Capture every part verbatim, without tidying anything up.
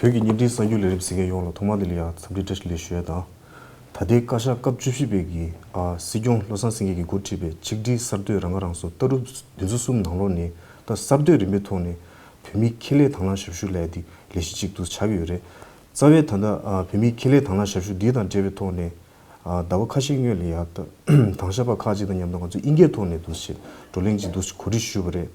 བོད་ཀྱི་བརྙན་འཕྲིན་གསར་འགྱུར་ལས་རིམ་གཟིགས་མཁན་ཡོངས་ལ་ཐོག་མ་དེ་ལ་ཡང་འཚམས་འདྲི་བཀྲ་ཤིས་བདེ་ལེགས་ཞུ་ཡ་དང་། ད་ལྟའི་བཀའ་ཤག་སྐབས་བཅུ་བཞི་པའི་གི་ཨ་སྲིད་སྐྱོང་བློ་བཟང་སེང་གེ་གིས་འགོ་ཁྲིད་པའི་ཆིག་སྒྲིལ་གསར་གཏོད་རང་ཁ་རང་གསོ་ལྟ་གྲུབ་བདུན་ཚོད་གསུམ་ནང་ལོགས་ནས་ད་གསར་གཏོད་རིམ་པའི་ཐོག་ནས་བོད་མིའི་ཁེ་ལས་དང་བླངས་ཞབས་ཞུ་ལས་དེ་ལས་གཞི་གཅིག་ཏུ་ཆགས་ཀྱི་ཡོད་རེད། རྩ་བའི་ད་ལྟ་ཨ་བོད་མིའི་ཁེ་ལས་དང་བླངས་ཞབས་ཞུ་འདི་དང་འབྲེལ་བའི་ཐོག་ནས། ཨ་ཟླ་བ་ཁ་ཤས་སྔོན་ལ་ཡ་ད་དྭང་ཞབས་པ་ཁག་ཅིག་དང་མཉམ་དུ་ང་ཚོ་དབྱིན་སྐད་ཐོག་ནས་འདུག་སེ་བགྲོ་གླེང་ཅིག་འདུག་སེ་གོ་སྒྲིག་ཞུས་པ་རེད།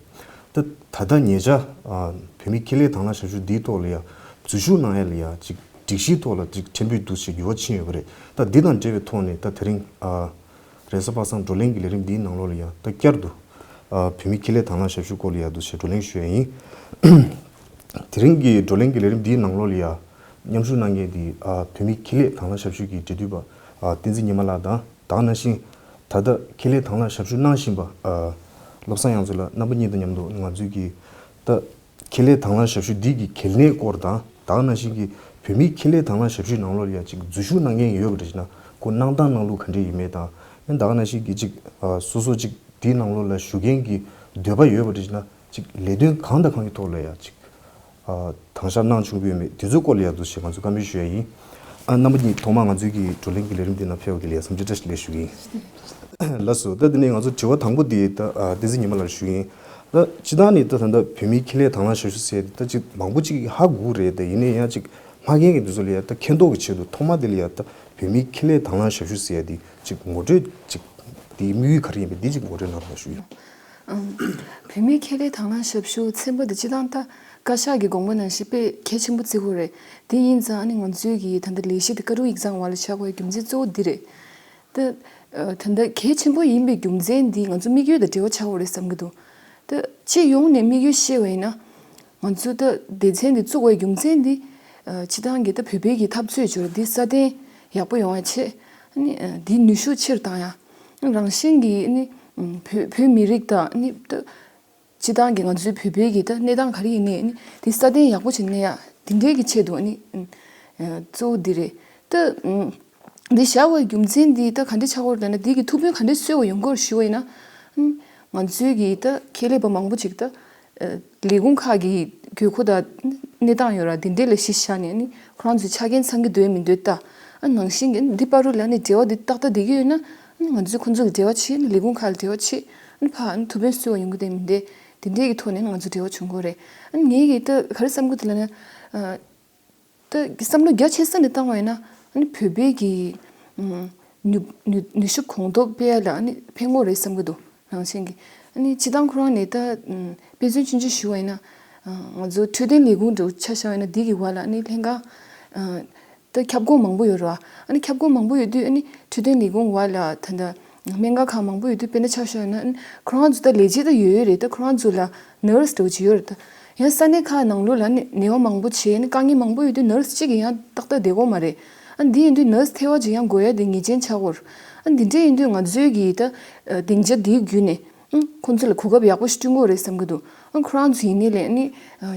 ད་ད་ལྟ་ཉེ་ཆར་ཨ་བོད་མིའི་ཁེ་ལས་དང་བླངས་ཞབས་ཞུ་འདིའི་ཐོག་ལ་ཡ་འཛུལ་ཞུགས་གནང་ཡ་ལ་ཡ་ཅིག་སྒྲིག་གཞིའི་ཐོག་ལ་ཅིག་ཕྲན་བུ་འདུག་སེ་འགྱུར་བ་ཕྱིན་ཡོད་པ་རེད། ད་འདི་དང་འབྲེལ་བའི་ཐོག་ནས་ད་དེ་རིང་ཨ་རེས་གཟའ་པ་སངས་བགྲོ་གླེང་གི་ལས་རིམ་འདིའི་ནང་ལོགས་ལ་ཡ་ད་བསྐྱར་དུ་ཨ་བོད་མིའི་ཁེ་ལས་དང་བླངས་ཞབས་ཞུ་སྐོར་ལ་ཡ་འདུག་སེ་བགྲོ་གླེང་ཞུ་ཡ་ཡིན། དེ་རིང་གི་བགྲོ་གླེང་གི་ལས་རིམ་འདིའི་ནང་ལོགས་ལ་ཡ་མཉམ་ཞུགས་གནང་མཁན་དེ་ཨ་བོད་མིའི་ཁེ་ལས་དང་བླངས་ཞབས་ཞུ་གི་འབྲེལ་མཐུད་པ་ཨ་བསྟན་འཛིན་ཉི་མ་ལགས་དང་། ད་ག་ནང་བཞིན་ད་ལྟ་ཁེ་ལས་དང་བླངས་ཞབས་ཞུ་གནང་བཞིན་པ་ཨ་བློ་བཟང་དབྱངས་མཚོ་ལགས་རྣམ་པ་གཉིས་དང་མཉམ་དུ་ང་ཚོའི་གི་ད་ཁེ་ལས་དང་བླངས་ཞབས་ཞུ་འདི་གི་གལ་གནད་སྐོར་དང་། ད་ག་ནང་བཞིན་གི་བོད་མིའི་ཁེ་ལས་དང་བླངས་ཞབས་ཞུའི་ནང་ལོགས་ལ་ཡ་ཅིག་འཛུལ་ཞུགས་གནང་མཁན་ཡོད་པ་རེད་ཅེ་ན། ཁོ་གནང་སྟངས་གནང་ལུགས་ག་འདྲ་ཡིན་མིན་དང་། ཡང་ད་ག་ནང་བཞིན་གི་ཅིག་ཨ་སོ་སོ་ཅིག་དེའི་ནང་ལོགས་ལ་ཞུགས་མཁན་གྱི་འདོད་པ་ཡོད་པ་རེད་ཅེ་ན། ཅིག་ལས་དོན་གང་དང་གང་གི་ཐོག་ལ་ཡ་ཅིག་ཨ་དང་ཞབས་གནང་བྱུང་གི་ཡོད་མེད་དེ་ཚོའི་སྐོར་ལ་ཡ་འདུག་སེ་ང་ཚོས་བཀའ་མོལ་ཞུ་ཡ་ཡིན། ཨ་རྣམ་པ་གཉིས་ཐོག་མར་ང་ཚོའི་གི་བགྲོ་གླེང་གི་ལས་རིམ་འདི་ནང་ཕེབས་པ་དེ་ལ་ཡ་འཚམས་འདྲི་བཀྲ་ཤིས་བདེ་ལེགས་ཞུ་གི་ཡིན། ལགས་སོ། ད་དེ་ནས་ང་ཚོ་དྲི་བ་དང་པོ་འདི་ད་ཨ་བསྟན་འཛིན་ཉི་མ་ལགས་ལ་ཞུ་གི་ཡིན། ད་སྤྱིར་བཏང་ནས་ད་ད་ལྟ་བོད་མིའི་ཁེ་ལས་དང་བླངས་ཞབས་ཞུ་ཟེར་ཡ་འདི་ད་ཅིག་མང་པོ་ཅིག་ཧ་གོ་གི་རེད། ད་ཡིན་ན་ཡང་ཅིག་མ་མཁྱེན་མཁན་དེ་ཚོ་ལ་ཡ་ད་མཁྱེན་རྟོགས་ཀྱི་ཆེད་དུ་ཐོག་མ་དེ་ལ་ཡ་ད་བོད་མིའི་ཁེ་ལས་དང་བླངས་ཞབས་ཞུ་ཟེར་ཡ་འདི་ཅིག་ངོ་སྤྲོད་ཅིག་དེའི་དམིགས་ཡུལ་ག་རེ་ཡིན་པ་འདི་ཅིག་ངོ་སྤྲོད་གནང་རོགས་ཞུ་ཡ། ཨམ། བོད་མིའི་ཁེ་ལས་དང་བླངས་ཞབས་ཞུ་ཚན་པ་འདི་སྤྱིར་བཏང་ད་བཀའ་ཤག་གི་དགོངས་པ་ནང་བཞིན་དཔེ་གལ་ཆེན་པོ་བརྩི་དགོས་རེད། དེ་ཡིན་ཙང་ཨ་ནི་ང་ཚོའི་གི་ད་ལྟ་ལས་གཞི་འདི་བཀའ་དྲུང་ཡིག་ཚང་འོག་ལ་ཆགས་དགོས་རྒྱུ་མཚན་གཙོ་བོ་འདི་རེད། ད་ཨ་ད་ལྟ་གལ་ཆེན་པོ་ཡིན་པའི་རྒྱུ་མཚན་འདི་ང་ཚོ་དམིགས་ཡུལ་དང་འབྲེལ་བ་ཆགས་དགོས་རེད་བསམ་གྱི་འདུག་ད་སྤྱི་ཡོངས་ནས་དམིགས་ཡུལ་བཤད་པ་ཡིན་ན། ང་ཚོ་ད་སྡེ་ཚན་འདི་བཙུགས་པའི་རྒྱུ་མཚན་འདི་ཨ་སྤྱིར་བཏང་གི་ད་བོད་པའི་གི་འཐབ་རྩོད་བྱུང་ར་འདི་སྲ་བརྟན་ཡག་པོ་ཡོང་བའི་ཆེད། ཨ་ནི་ཨ་འདིའི་ནུས་ཤུགས་ཆེ་རུ་བཏང་ཡ། རང་བཞིན་གྱིས་ཨ་ནི་ཨ་བོད་བོད་མི་རིགས་དང་ཨ་ནི་ད་སྤྱིར་བཏང་གི་ང་ཚོའི་བོད་པའི་གི་ད་གནས་སྟངས་ག་རེ་ཡིན་ནའི་ཨ་ནི་དེ་སྲ་བརྟན་ཡག་པོ་ཞིག་གནས་ཡ་དེ་འདྲའི་གི་ཆེད་དུ་ཨ་ནི་ཨ་གཙོ་བོ་འདི་རེད། ད་ཨ་འདི་བཞག་པའི་རྒྱུ་མཚན་འདི་ད་ག་འདྲ་ཆགས་ཀྱི་ཡོད་རེད་ལབ་ན། འདི་གི་ཐུགས་ཕན་ག་འདྲ་གསོས་པ་ཡོང་གི་ཡོད་རེད་ཞུ་བ་ཡིན་ན། ཨ་ང་ཚོའི་གི་ད་ཁེ་ལས་པ་མང་པོ་ཅིག་ད་ཨ་ལས་ཁུངས་ཁག་གི་དགོས་མཁོ་དང་གནས་སྟངས་ཡོད་ར་དེ་འདྲའི་ལ་གཞི་བཞག་ནས་ཨ་ནི་ཁོ་རང་ཚོའི་ཆ་རྐྱེན་ཚང་གི་འདུག་མི་འདུག་ལྟ། ཨ་ནང་བཞིན་གྱི་འདི་བར་དུ་ལ་ཨ་ནི་འབྲེལ་བ་འདི་ཏག་ཏག་བསྡད་ཀྱི་ཡོད་ན། ཨ་ང་ཚོས་ཁོང་ཚོ་ལ་འབྲེལ་བ་བྱེད། ཨ་ནི་ལས་ཁུངས་ཁག་ལ་འབྲེལ་བ་བྱེད། ཨ་ནི་ཕར་ཨ་ནི་ཐུགས་ཕན་གསོས་པ་ཡོང་གི་འདུག་མི་འདུག་དེ་འདྲའི་གི་ཐོག་ནས་ང་ཚོ་འབྲེལ་བ་བྱུང་གི་ཡོད་རེད། ཨ་ནི་ངས་གི་ད་ག་རེ་བསམ་གི་འདུག་ལབ་ན། ཨ་ད་བསམ་བློ་རྒྱ་ཆེ་ས་ནས་བཏང་བ་ཡིན་ན། ཨ་ནི་བོད་པའི་གི་ཨམ་ནུས་ནུས་ནུས་ཤུགས་གོང་མཐོར་སྤེལ་ཡ་ལ་ཨ་ནི་ཕན་གྱི་རེད་བསམ་གི་འདུག་རང་བཞིན་གྱིས། ཨ་ནི་སྤྱིར་བཏང་ཁོ་རང་ནས་ད་ཨམ་དཔེ་མཚོན་ཆུང་ཆུང་ཞུ་བ་ཡིན་ན། ཨ་ང་ཚོ་འཕྲོད་བསྟེན་ལས་ཁུངས་འདྲ་བོ་ཆ་བཞག་པ་ཡིན་ན། འདི་གི་བར་ལ་ཨ་ནི་ལྷན་ཁང་ཨ་ད་ཁྱབ་ཁོངས་མང་པོ་ཡོད་རེད་བ། ཨ་ནི་ཁྱབ་ཁོངས་མང་པོ་ཡོད་དུས་ཨ་ནི་འཕྲོད་བསྟེན་ལས་ཁུངས་བར་ལ་ད་ལྟ་སྨན་ཁང་ཁག་མང་པོ་ཡོད་དུས། དཔེར་ན་ཆ་བཞག་ན་ཨ་ནི་ཁོ་རང་ཚོ་ད་ལས་བྱེད་ད་ཡོད་ཡོད་རེད། ད་ཁོ་རང་ཚོ་ལ་ནར་སི་འདྲ་བོ་ཅིག་ཡོད་རེད། ད་ཡང་ས་གནས་ཁག་ནང་ལོགས་ལ་ཨ་ནི་ནད་པ་མང་པོ་བྱས། ཨ་ནི་དཀའ་ངལ་མང་པོ་ཡོད་དུས་ནར་སི་གཅིག་གིས་ཡང་ཏག་ཏག་བསྡད་ཀྱི་ཡོད་མ་རེད། ཨ་ནི་འདི་ཡིན་དུས་ནར་སི་ཐེ་བ་ཅིག་ཡང་དགོས་ཡ་དེ་ངེས་ཅན་ཆགས་ཀྱི་ཡོད་རེད། ཨ་ནི་འདི་འདྲ་ཡིན་དུས་ང་ཚོའི་གི་ད་སྡིངས་ཆ་འདིའི་བརྒྱུད་ནས། ཨང་། ཁོང་ཚོ་ལ་གོ་སྐབས་ཡག་པོ་ཞིག་བསྐྲུན་དགོས་རེད་བསམ་གྱི་འདུག་ཨང་། ཁོ་རང་ཚོ་ཡིན་ནའི་ལས་ཨ་ནི་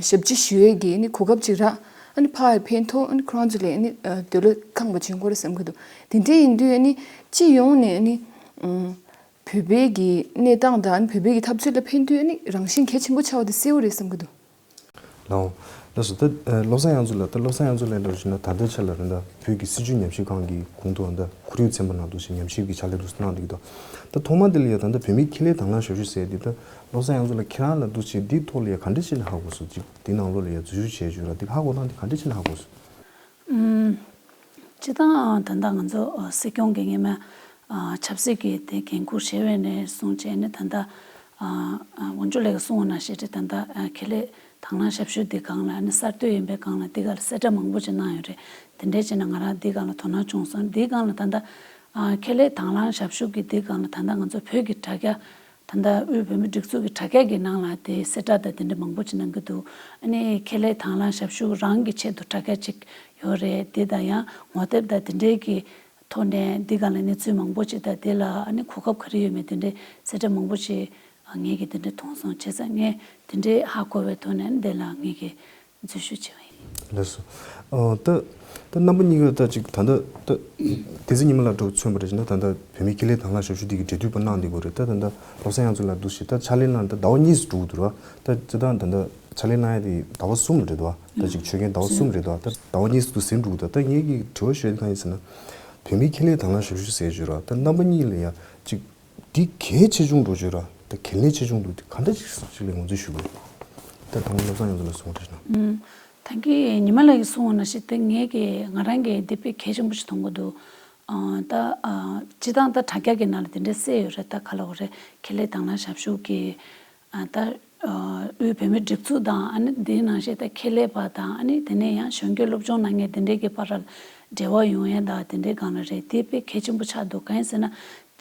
ཞབས་ཕྱི་ཞུ་ཡས་ཀྱི་ཨ་ནི་གོ་སྐབས་ཅིག་རག་ཨ་ནི་ཕར་ཕན་ཐོགས། ཨ་ནི་ཁོ་རང་ཚོ་ལས་ཨ་ནི་འདོད་བློ་ཁེངས་པ་བྱུང་དགོས་རེད་བསམ་གྱི་འདུག་དེ་འདྲ་ཡིན་དུས་ཨ་ནི་སྤྱི་ཡོངས་ནས་ཨ་ནི་ཨང་། བོད་པའི་གི་གནས་སྟངས་དང་ཨ་ནི་བོད་པའི་གི་འཐབ་རྩོད་ལ་ཕན་དུས་ཨ་ནི་རང་བཞིན་གལ་ཆེན་པོ་ཆགས་པ་དེ་གསལ་པོ་རེད་བསམ་གྱི་འདུག་ལགས་འོང་། ལགས་སོ། ད་ཨ་བློ་བཟང་དབྱངས་མཚོ་ལགས། ད་བློ་བཟང་དབྱངས་མཚོ་ལགས་འདྲ་བོ་ཞུས་ན། ད་ལྟའི་ཆ་ལ་རེད་ད་བོད་ཀྱི་སྲིད་བྱུས་ཉམས་ཞིབ་ཁང་གི་གོང་དུ་ད་ཁོར་ཡུག་ཚན་པ་ནང་འདུག་སེ་ཉམས་ཞིབ་ཀྱི་ཕྱག་ལས་འདུག་སེ་གནང་བསྡད་ཀྱི་འདུག་ད་ཐོག་མ་དེ་ལ་ཡ་ད་ལྟ་བོད་མིའི་ཁེ་ལས་དང་བླངས་ཞབས་ཞུ་ཟེར་དེ། ད་བློ་བཟང་དབྱངས་མཚོ་ལགས་ཁྱེད་རང་ལ་འདུག་སེ་འདིའི་ཐོག་ལ་ཡ་ག་འདྲ་བྱས་ནས་ཧ་གོ་སོང་། ཅིག་འདི་ནང་ལོགས་ལ་ཡ་འཛུལ་ཞུགས་བྱས་བྱུང་ར་འདི་ཧ་གོ་སྟངས་དེ་ག་འདྲ་བྱས་ནས་ཧ་གོ་སོང་། ཨུམ། སྤྱིར་བཏང་ད་ལྟ་ང་ཚོ་ཨ་སྲིད་སྐྱོང་གི་སྔོན་མ་ཨ་ཆབ་སྲིད་ཀྱི་དེ་འགན་འཁུར་བཞེས་པ་ནས་བཟུང་བྱས་ནས། ད་ལྟ་ཨ་ཨ་དབང་ཕྱུག་ལགས་ཀྱིས་གསུངས་པ་ནང་བཞིན་རེད། ད་ལྟ་ཨ་ཁེ་ལས་དང་བླངས་ཞབས་ཞུ་འདི་སྒང་ལ་ཨ་ནི་གསར་གཏོད་ཡིན་པའི་སྒང་ལ་འདི་སྒང་ལ་གསལ་བསྒྲགས་མང་པོ་ཅིག་གནང་ཡོད་རེད། དེ་འདྲའི་བྱས་ན་ང་རང་འདི་སྒང་ལ་དོ་སྣང་བྱུང་སོང་། འདིའི་སྒང་ལ་ད་ལྟ་ཨ་ཁེ་ལས་དང་བླངས་ཞབས་ཞུ་གི་འདི་སྒང་ལ་ད་ལྟ་ང་ཚོ་བོད་ཀྱི་དྲ་རྒྱ། ད་ལྟ་དབུས་བོད་མིའི་སྒྲིག་འཛུགས་ཀྱི་དྲ་རྒྱ་གི་ནང་ལ་དེ་གསལ་བསྒྲགས་དང་དེ་འདྲ་མང་པོ་ཅིག་གནང་གི་འདུག་ཨ་ནི་ཁེ་ལས་དང་བླངས་ཞབས་ཞུ་རང་གི་ཆེད་དུ་དྲ་རྒྱ་ཅིག་ཡོད་རེད། དེ་དང་ཡང་ངོ་དེབ་དང་དེ་འདྲའི་གི་ཐོག་ནས་འདི་སྒང་ལ་གནས་ཚུལ་མང་པོ་ཅིག་དང་། དེ་ལ་ཨ་ནི་གོ་སྐབས་ག་རེ་ཡོད་མེད་དེ་འདྲའི་གསལ་བསྒྲགས་མང་པོ་ཅིག་ངས་ཀྱིས་དེ་འདྲ་མཐོང་སོང་། བྱས་ཙང་ངས་དེ་འདྲའི་ཧ་གོ་བའི་ཐོག་ནས་འདི་ལ་ངས་ཀྱིས་ འཛུལ་ཞུགས་བྱས་པ་ཡིན། ལགས་སོ། ཨ། ད་ད་རྣམ་པ་གཉིས་ཀ་ད་ཅིག་ད་ལྟ་ད་བསྟན་འཛིན་ཉི་མ་ལགས་འདྲ་བོ་མཚོན་པ་རེད་ཅེ་ན། ད་ལྟ་བོད་མིའི་ཁེ་ལས་དང་བླངས་ཞབས་ཞུ་འདི་གི་འབྲེལ་མཐུད་པ་གནང་བསྡད་ཡོད་རེད། ད་ད་ལྟ་བློ་བཟང་དབྱངས་མཚོ་ལགས་འདུག་སེ་ད་ཕྱག་ལས་གནང་ད་ཟླ་བ་གཉིས་སུ་འགྲོ་གི་འདུག་ར། ད་སྤྱིར་བཏང་ད་ལྟ་ཕྱག་ལས་གནང་ཡ་དེ་ཟླ་བ་གསུམ་རེད་འདུག་ད་ཅིག་ཆོད་མཁན་ཟླ་བ་གསུམ་རེད་འདུག་ད་ཟླ་བ་གཉིས་སུ་ཟིན་འགྲོ་གི་འདུག་ད་ངེད་ཀྱི་དྲི་བ་ཞུ་ཡ་དེ་གང་ཡིན་ཟེར་ན། བོད་མིའི་ཁེ་ལས་དང་བླངས་ཞབས་ཞུ་ཟེར་ཞུ་ར། ད་རྣམ་པ་གཉིས་ལ་ཡ་ཅིག་འདི་གལ་ཆེ་ཆུང་འགྲོ་ཆོད་ར། ད་གལ་གནད་ཆེ་ཆུང་འདུག་དེ་ག་འདྲ་ཞིག་ཞིག་ལ་ངོས་འཛིན་ཞུ་དགོས། ད་དང་པོ་བློ་བཟང་དབྱངས་མཚོ་ལགས་གསུང་དྲན་ན། ཨུམ། ད་གིན་ཉི་མ་ལགས་ཀྱིས་གསུངས་པ་ནང་བཞིན་དེ་ངས་ཀྱི་ང་རང་གིས་འདི་དཔེ་གལ་ཆེན་པོ་ཞིག་མཐོང་གི་འདུག་ཨ། ད་ཨ། སྤྱིར་བཏང་ད་དྲ་རྒྱ་གི་ནང་ལ་དེ་འདྲའི་གསལ་ཡོད་རེད། ད་ག་ལ་འོ་རེད། ཁེ་ལས་དང་བླངས་ཞབས་ཞུ་གི་ཨ། ད་ཨ། དབུས་བོད་མིའི་སྒྲིག་འཛུགས་དང་། ཨ་ནི་དེའི་ནང་བཞིན་ད་ཁེ་ལས་པ་དང་། ཨ་ནི་དེ་ནས་ཡང་གཞོན་སྐྱེས་སློབ་སྦྱོང་གནང་མཁན་དེ་འདྲའི་གི་བར་ལ་འབྲེལ་བ་ཡོང་ཡས་དང་། དེ་འདྲའི་སྒང་ལ་རེད། དེ་དཔེ་གལ་ཆེན་པོ་ཆགས་འདུག་གང་ཡིན་ཟེར་ན།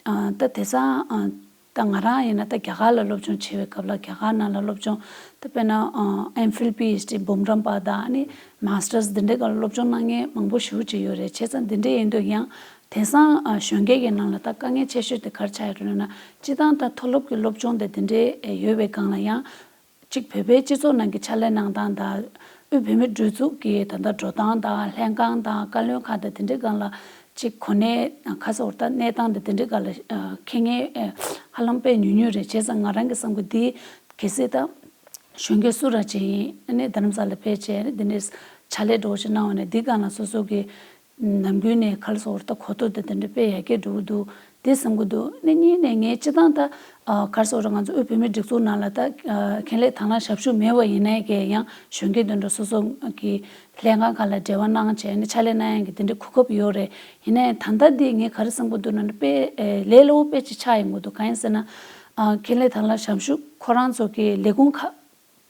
ཨ། ད་དེང་སང་ཨ། ད་ང་རང་ཡིན་ན་ད་རྒྱ་གར་ལ་སློབ་སྦྱོང་བྱེད་པའི་སྐབས་ལ་རྒྱ་གར་ནང་ལ་སློབ་སྦྱོང་ད་དཔེར་ན་ཨ། ཨེམ་ཕིལ་པི་ཨེཆ་ཌི་འབུམ་རམས་པ་དང་། ཨ་ནི་མཱ་སི་ཊར་སི་འདི་འདྲའི་སྒང་ལ་སློབ་སྦྱོང་གནང་མཁན་མང་པོ་ཞེ་པོ་ཅིག་ཡོད་རེད། བྱས་ཙང་འདི་འདྲའི་ཡིན་དུས་ཡང་དེང་སང་ཨ། གཞོན་སྐྱེས་ཀྱི་ནང་ལ་ད་དཀའ་ངལ་ཆེ་ཤོས་དེ་ག་རེ་ཆགས་ཡོད་རེད་ན། སྤྱིར་བཏང་ད་མཐོ་སློབ་ཀྱི་སློབ་སྦྱོང་དེ་དེ་འདྲའི་ཡོད་པའི་སྒང་ལ་ཡང་། གཅིག་བོད་པའི་སྤྱི་ཚོགས་ནང་གི་ཕྱག་ལས་གནང་སྟངས་དང་། དབུས་བོད་མིའི་སྒྲིག་འཛུགས་ཀྱི་ད་ལྟ་འགྲོ་སྟངས་དང་། ལྷན་ཁང་དང་བཀའ་བློན་ཁང་དང་དེ་འདྲའི་སྒང་ལ་གཅིག་གོ་གནས་ག་ཚོད་ད་གནས་སྟངས་དང་དེ་འདྲའི་སྒང་ལ་མཁྱེན་མཁན་ཧ་ལམ་དཔེ་ཉུང་ཉུང་རེད། བྱས་ཙང་ང་རང་གི་བསམ་གི་འདི་གལ་སྲིད་ད་གཞོན་སྐྱེས་སུ་ར་ཅིག་ཡིན། ཨ་ནི་རྡ་རམ་ས་ལ་ཕེབས་བྱས། ཨ་ནི་དེ་འདྲའི་ཕྱག་ལས་འགྲོ་བཞིན་གནང་བ་ནས་འདི་སྒང་ལ་སོ་སོ་གི་ནམ་རྒྱུན་ནས་ག་རེ་ཟེར་ད་གོ་རྟོགས་དེ་དེ་འདྲ་དཔེ་ཡར་རྒྱས་འགྲོ་གི་འདུག་དེ་བསམ་གི་འདུག་ནི་གཉིས་ནས་ངས་སྤྱིར་བཏང་ད་ཨ། ག་རེ་ཟེར་ང་ཚོ་དབུས་བོད་མིའི་སྒྲིག་འཛུགས་ནང་ལ་ད་ཨ། ཁེ་ལས་དང་བླངས་ཞབས་ཞུ་མེད་པ་ཡིན་ནའི་གི་ཡང་གཞོན་སྐྱེས་དེ་འདྲ་སོ་སོ་གི་ལྷན་ཁང་ཁག་ལ་འབྲེལ་བ་གནང་བྱས་ནས་ཕྱག་ལས་གནང་ཡག་གི་དེ་འདྲའི་གོ་སྐབས་ཡོད་རེད། ཡིན་ནའི་ད་ལྟ་འདི་ངས་ག་རེ་བསམ་གི་འདུག་ན་དཔེ་ཨ། ལས་སླ་པོ་དཔེ་ཅིག་ཆགས་ཡོང་གི་འདུག་གང་ཡིན་ཟེར་ན་ཨ། ཁེ་ལས་དང་བླངས་ཞབས་ཞུ་ཁོ་རང་ཚོ་གི་ལས་ཁུངས་ཁག་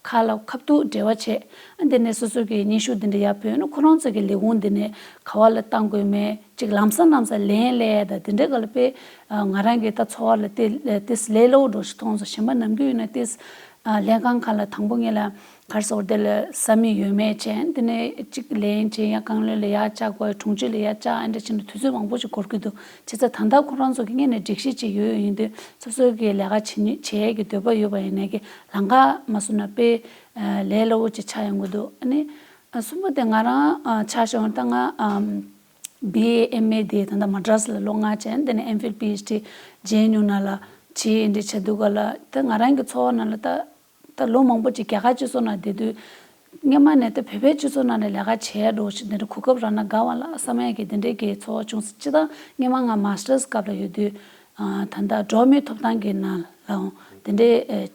ཁག་ལ་ཁ་ཐུག་འབྲེལ་བ་བྱས། ཨ། འདི་ནས་སོ་སོ་གི་སྙན་ཞུ་འདི་འདྲ་ཡར་ཕུལ་ན་ཁོ་རང་ཚོ་གི་ལས་ཁུངས་འདི་ནས་ག་བ་ལ་བཏང་དགོས་མེད་ཅིག་ལམ་སང་ལམ་སང་ལན་སླེབས་ཡ་དང་འདི་འདྲའི་སྒང་ལ་དཔེ་ང་རང་གི་ད་ཚོར་བ་ལ་དེ་དེ་ལས་སླ་པོ་འདྲ་ཞིག་མཐོང་སོང་། གཞན་པ་ནམ་རྒྱུན་ཡིན་ན་དེ་ལས་ཁང་ཁག་ལ་དང་པོ་ངེད་ལ་ག་རེ་ཟེར་དེ་ལ་ས་མིག་ཡོད་མེད་བྱས། འདི་ནས་ཅིག་ལན་བྱས་ཡ་བཀའ་བློན་ལ་ཡར་བཅར་དགོས། དྲུང་ཆེ་ལ་ཡར་བཅར། ཨ་འདྲ་བྱས་ན་དུས་ཚོད་མང་པོ་ཞིག་འགོར་གི་འདུག་བྱས་ཙང་ད་ལྟ་ཁོ་རང་ཚོ་གི་སྔོན་ནས་སྒྲིག་གཞི་ཅིག་ཡོད་ཡིན་དུས་སོ་སོ་གི་ལས་ཀ་བྱེད་ནུས་བྱེད་ཡས་ཀྱི་འདོད་པ་ཡོད་པ་ཡིན་ནའི་གི་ལམ་ཁ་མ་བཟོས་ན་དཔེ་ལས་སླ་པོ་ཅིག་ཆགས་ཡོང་གི་འདུག་ཨ་ནི་གསུམ་པ་དེ་ང་རང་ཆ་བཞག་ན་ད་ང་བི་ཨེ་ཨེམ་ཨེ་དེ་ད་ལྟ་མ་ཌྲཱས་ལ་ལོ་ལྔ་བྱས། དེ་ནས་ཨེམ་ཕིལ་པི་ཨེཆ་ཌི་ཇེ་ཨེན་ཡུ་ནང་ལ་བྱས། འདི་བྱས་འདུག་ག་ལ། ད་ང་རང་གི་ཚོར་བ་ནང་ལ་ད་ད་ལོ་མང་པོ་ཅིག་རྒྱ་གར་སྤྱི་ཚོགས་ནང་བསྡད་དུས་སྔོན་མ་ནས་ད་བོད་པའི་སྤྱི་ཚོགས་ནང་ནས་ལས་ཀ་བྱས་འགྲོ་ཞིག་འདི་འདྲ་གོ་སྐབས་རག་ན་དགའ་བ་ལ་བསམ་ཡས་ཀྱི་འདི་འདྲའི་གི་ཚོར་བ་བྱུང་སོང་། སྤྱིར་བཏང་སྔོན་མ་ང་མཱ་སི་ཊར་སི་སྐབས་ལ་ཡོད་དུས་ཨ། ད་ལྟ་འགྲོ་བ་མིའི་ཐོབ་ཐང་གི་ནང་ལའང་འདི་འདྲའི་ཨ།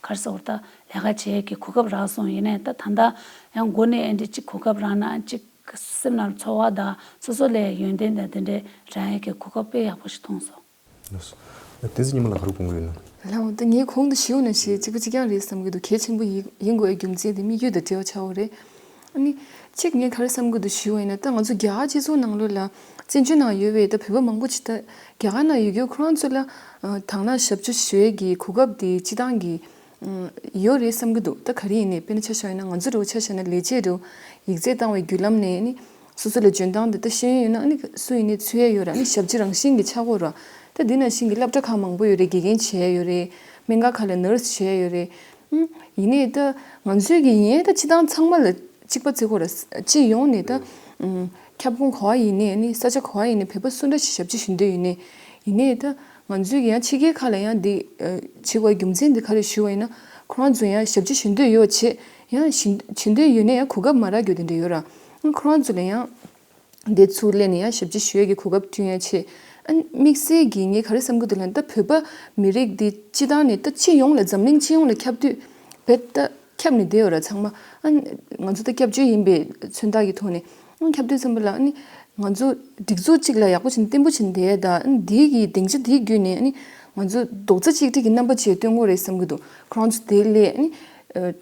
ག་རེ་ཟེར་ད་ལས་ཀ་བྱེད་ཀྱི་གོ་སྐབས་རག་སོང་། ཡིན་ནའི་ད་ད་ལྟ་ཡང་མགོ་ནས་ཨེ་འདྲ་ཅིག་གོ་སྐབས་རག་ན་ཅིག་སེམས་ནང་ཚོར་བ་དང་སོ་སོ་ལ་ཡོན་ཏན་དང་དེ་འདྲའི་རག་ཡས་ཀྱི་གོ་སྐབས་དཔེ་ཡག་པོ་ཞིག་མཐོང་སོང་། ལགས་སོ། བསྟན་འཛིན་ཉི་མ་ལགས་ག་རེ་དགོངས་ཀྱི་ཡོད་ན། ལགས་འོང་། ད་ངས་གོང་དུ་ཞུས་ནང་བཞིན་གཅིག་པ་གཅིག་རྐྱང་རེད་བསམ་གྱི་འདུག་གལ་ཆེན་པོ་ཡིན་ཡིན་དགོས་པའི་རྒྱུ་མཚན་དེ་དམིགས་ཡུལ་དང་འབྲེལ་བ་ཆགས་པ་རེད། ཨ་ནི་གཅིག་ངས་ག་རེ་བསམ་གྱི་འདུག་ཞུས་པ་ཡིན་ན། ད་ང་ཚོ་རྒྱ་གར་སྤྱི་ཚོགས་ནང་ལོགས་ལ་བཙན་བྱོལ་ནང་ཡོད་པའི་ད་བོད་པ་མང་པོ་ཅིག་ད་རྒྱ་གར་ནང་ཡོད་རྒྱུ་ཁོ་རང་ཚོ་ལ་ཨ། དང་བླངས་ཞབས་ཞུ་ཞུ་ཡས་ཀྱི་གོ་སྐབས་དེ་སྤྱི་བཏང་གི་ཨ། ཡོད་རེད་བསམ་གྱི་འདུག་ད་ག་རེ་ཡིན་ནའི་དཔེར་ན་ཆ་བཞག་ཡིན་ན་ང་ཚོ་འདྲ་བོ་ཆ་བཞག་ན་ལས་བྱེད་འདྲ་བོ་ཡིག་ཚད་བཏང་བའི་བརྒྱུད་ལམ་ནས་ནི་སོ་སོ་ལ་འཇོན་ཐང་དེ་ད་ཤེས་ཡོན་ཡོད་ན་ཨ་ནི་སུ་ཡིན་ནའི་ཚུད་ཡས་ཡོད་རེད། ཨ་ནི་ཞབས་ཕྱི་རང་བཞིན་གྱི་ཆགས་ཀྱི་ཡོད་རེད། ད་འདི་ནང་བཞིན་གྱི་སློབ་གྲྭ་ཁག་མང་པོ་ཡོད་རེད། དགེ་རྒན་བྱེད་ཡས་ཡོད་རེད། སྨན་ཁང་ཁག་ལ་ནར་སི་བྱེད་ཡས་ཡོད་རེད། ཨུམ། ཡིན་ནའི་ད་ང་ཚོའི་གི་ཡིན་ཡས་ད་སྤྱི་བཏང་ཚང་མ་ལ་གཅིག་པ་བརྩི་དགོས་རེད། སྤྱི་ཡོངས་ནས་ད་ཨུམ། ཁྱབ་ཁོངས་ག་བ་ཡིན་ནའི་ཨ་ནི་ས་ཆ་ག་བ་ཡིན་ནའི་བོད་པ་སུ་འདྲ་ཞིག་ཞབས་ཕྱི་ཞུ་འདོད་ཡོད་ནའི། ཡིན་ནའི་ད་ང་ཚོའི་གི་ཡང་ཕྱི་རྒྱལ་ཁག་ལ་ཡང་འདི་ཨ། བྱེད་དགོས་རྒྱུ་མཚན་འདི་ག་རེ་ཞུ་བ་ཡིན་ན། ཁོ་རང་ཚོ་ཡང་ཞབས་ཕྱི་ཞུ་འདོད་ཡོད་བྱེད་ཡང་ཞུ་ཞུ་འདོད་ཡོད་ནའི་ཡང་གོ་སྐབས་མ་རག་རྒྱུ་དེ་འདྲ་ཡོད་ར། ཁོ་རང་ཚོ་ལ་ཡང་འདི་ཚུར་སླེབས་ནས་ཡང་ཞབས་ཕྱི་ཞུ་ཡས་ཀྱི་གོ་སྐབས་བསྐྲུན་ཡ་བྱེད། ཨ་ནི་དམིགས་བསལ་གྱི་ངས་ག་རེ་བསམ་གྱི་འདུག་ལབ་ན། ད་བོད་པ་མི་རིགས་འདི་སྤྱི་བཏང་ནས་ད་སྤྱི་ཡོངས་ལ་འཛམ་གླིང་སྤྱི་ཡོངས་ལ་ཁྱབ་དུས་བེད་ད་ཁྱབ་ནས་བསྡད་ཡོད་ར་ཚང་མ། ཨ་ནི་ང་ཚོ་ད་སྐྱབས་བཅོལ་ཡིན་པའི་མཚོན་རྟགས་ཀྱི་ཐོག་ནས་ཨ་ནི་ཁྱབ་དུས་ཙམ་པ་ལ་ཨ་ནི་ང་ཚོ་སྒྲིག་འཛུགས་གཅིག་ལ་ཡག་པོ་བྱས་ནས་བརྟན་པོ་བྱས་ནས་བསྡད་ཡ་ད། ཨ་ནི་འདི་གི་སྡིངས་ཆ་འདི་བརྒྱུད་ནས་ཨ་ནི་ང་ཚོ་རྡོག་རྩ་གཅིག་སྒྲིལ་གྱི་རྣམ་པ་བྱས་སྟོན་དགོས་རེད་བསམ་གྱི་འདུག་ཁོ་རང་ཚོ་དེ་སླེབས་ཨ་ནི་ཨ།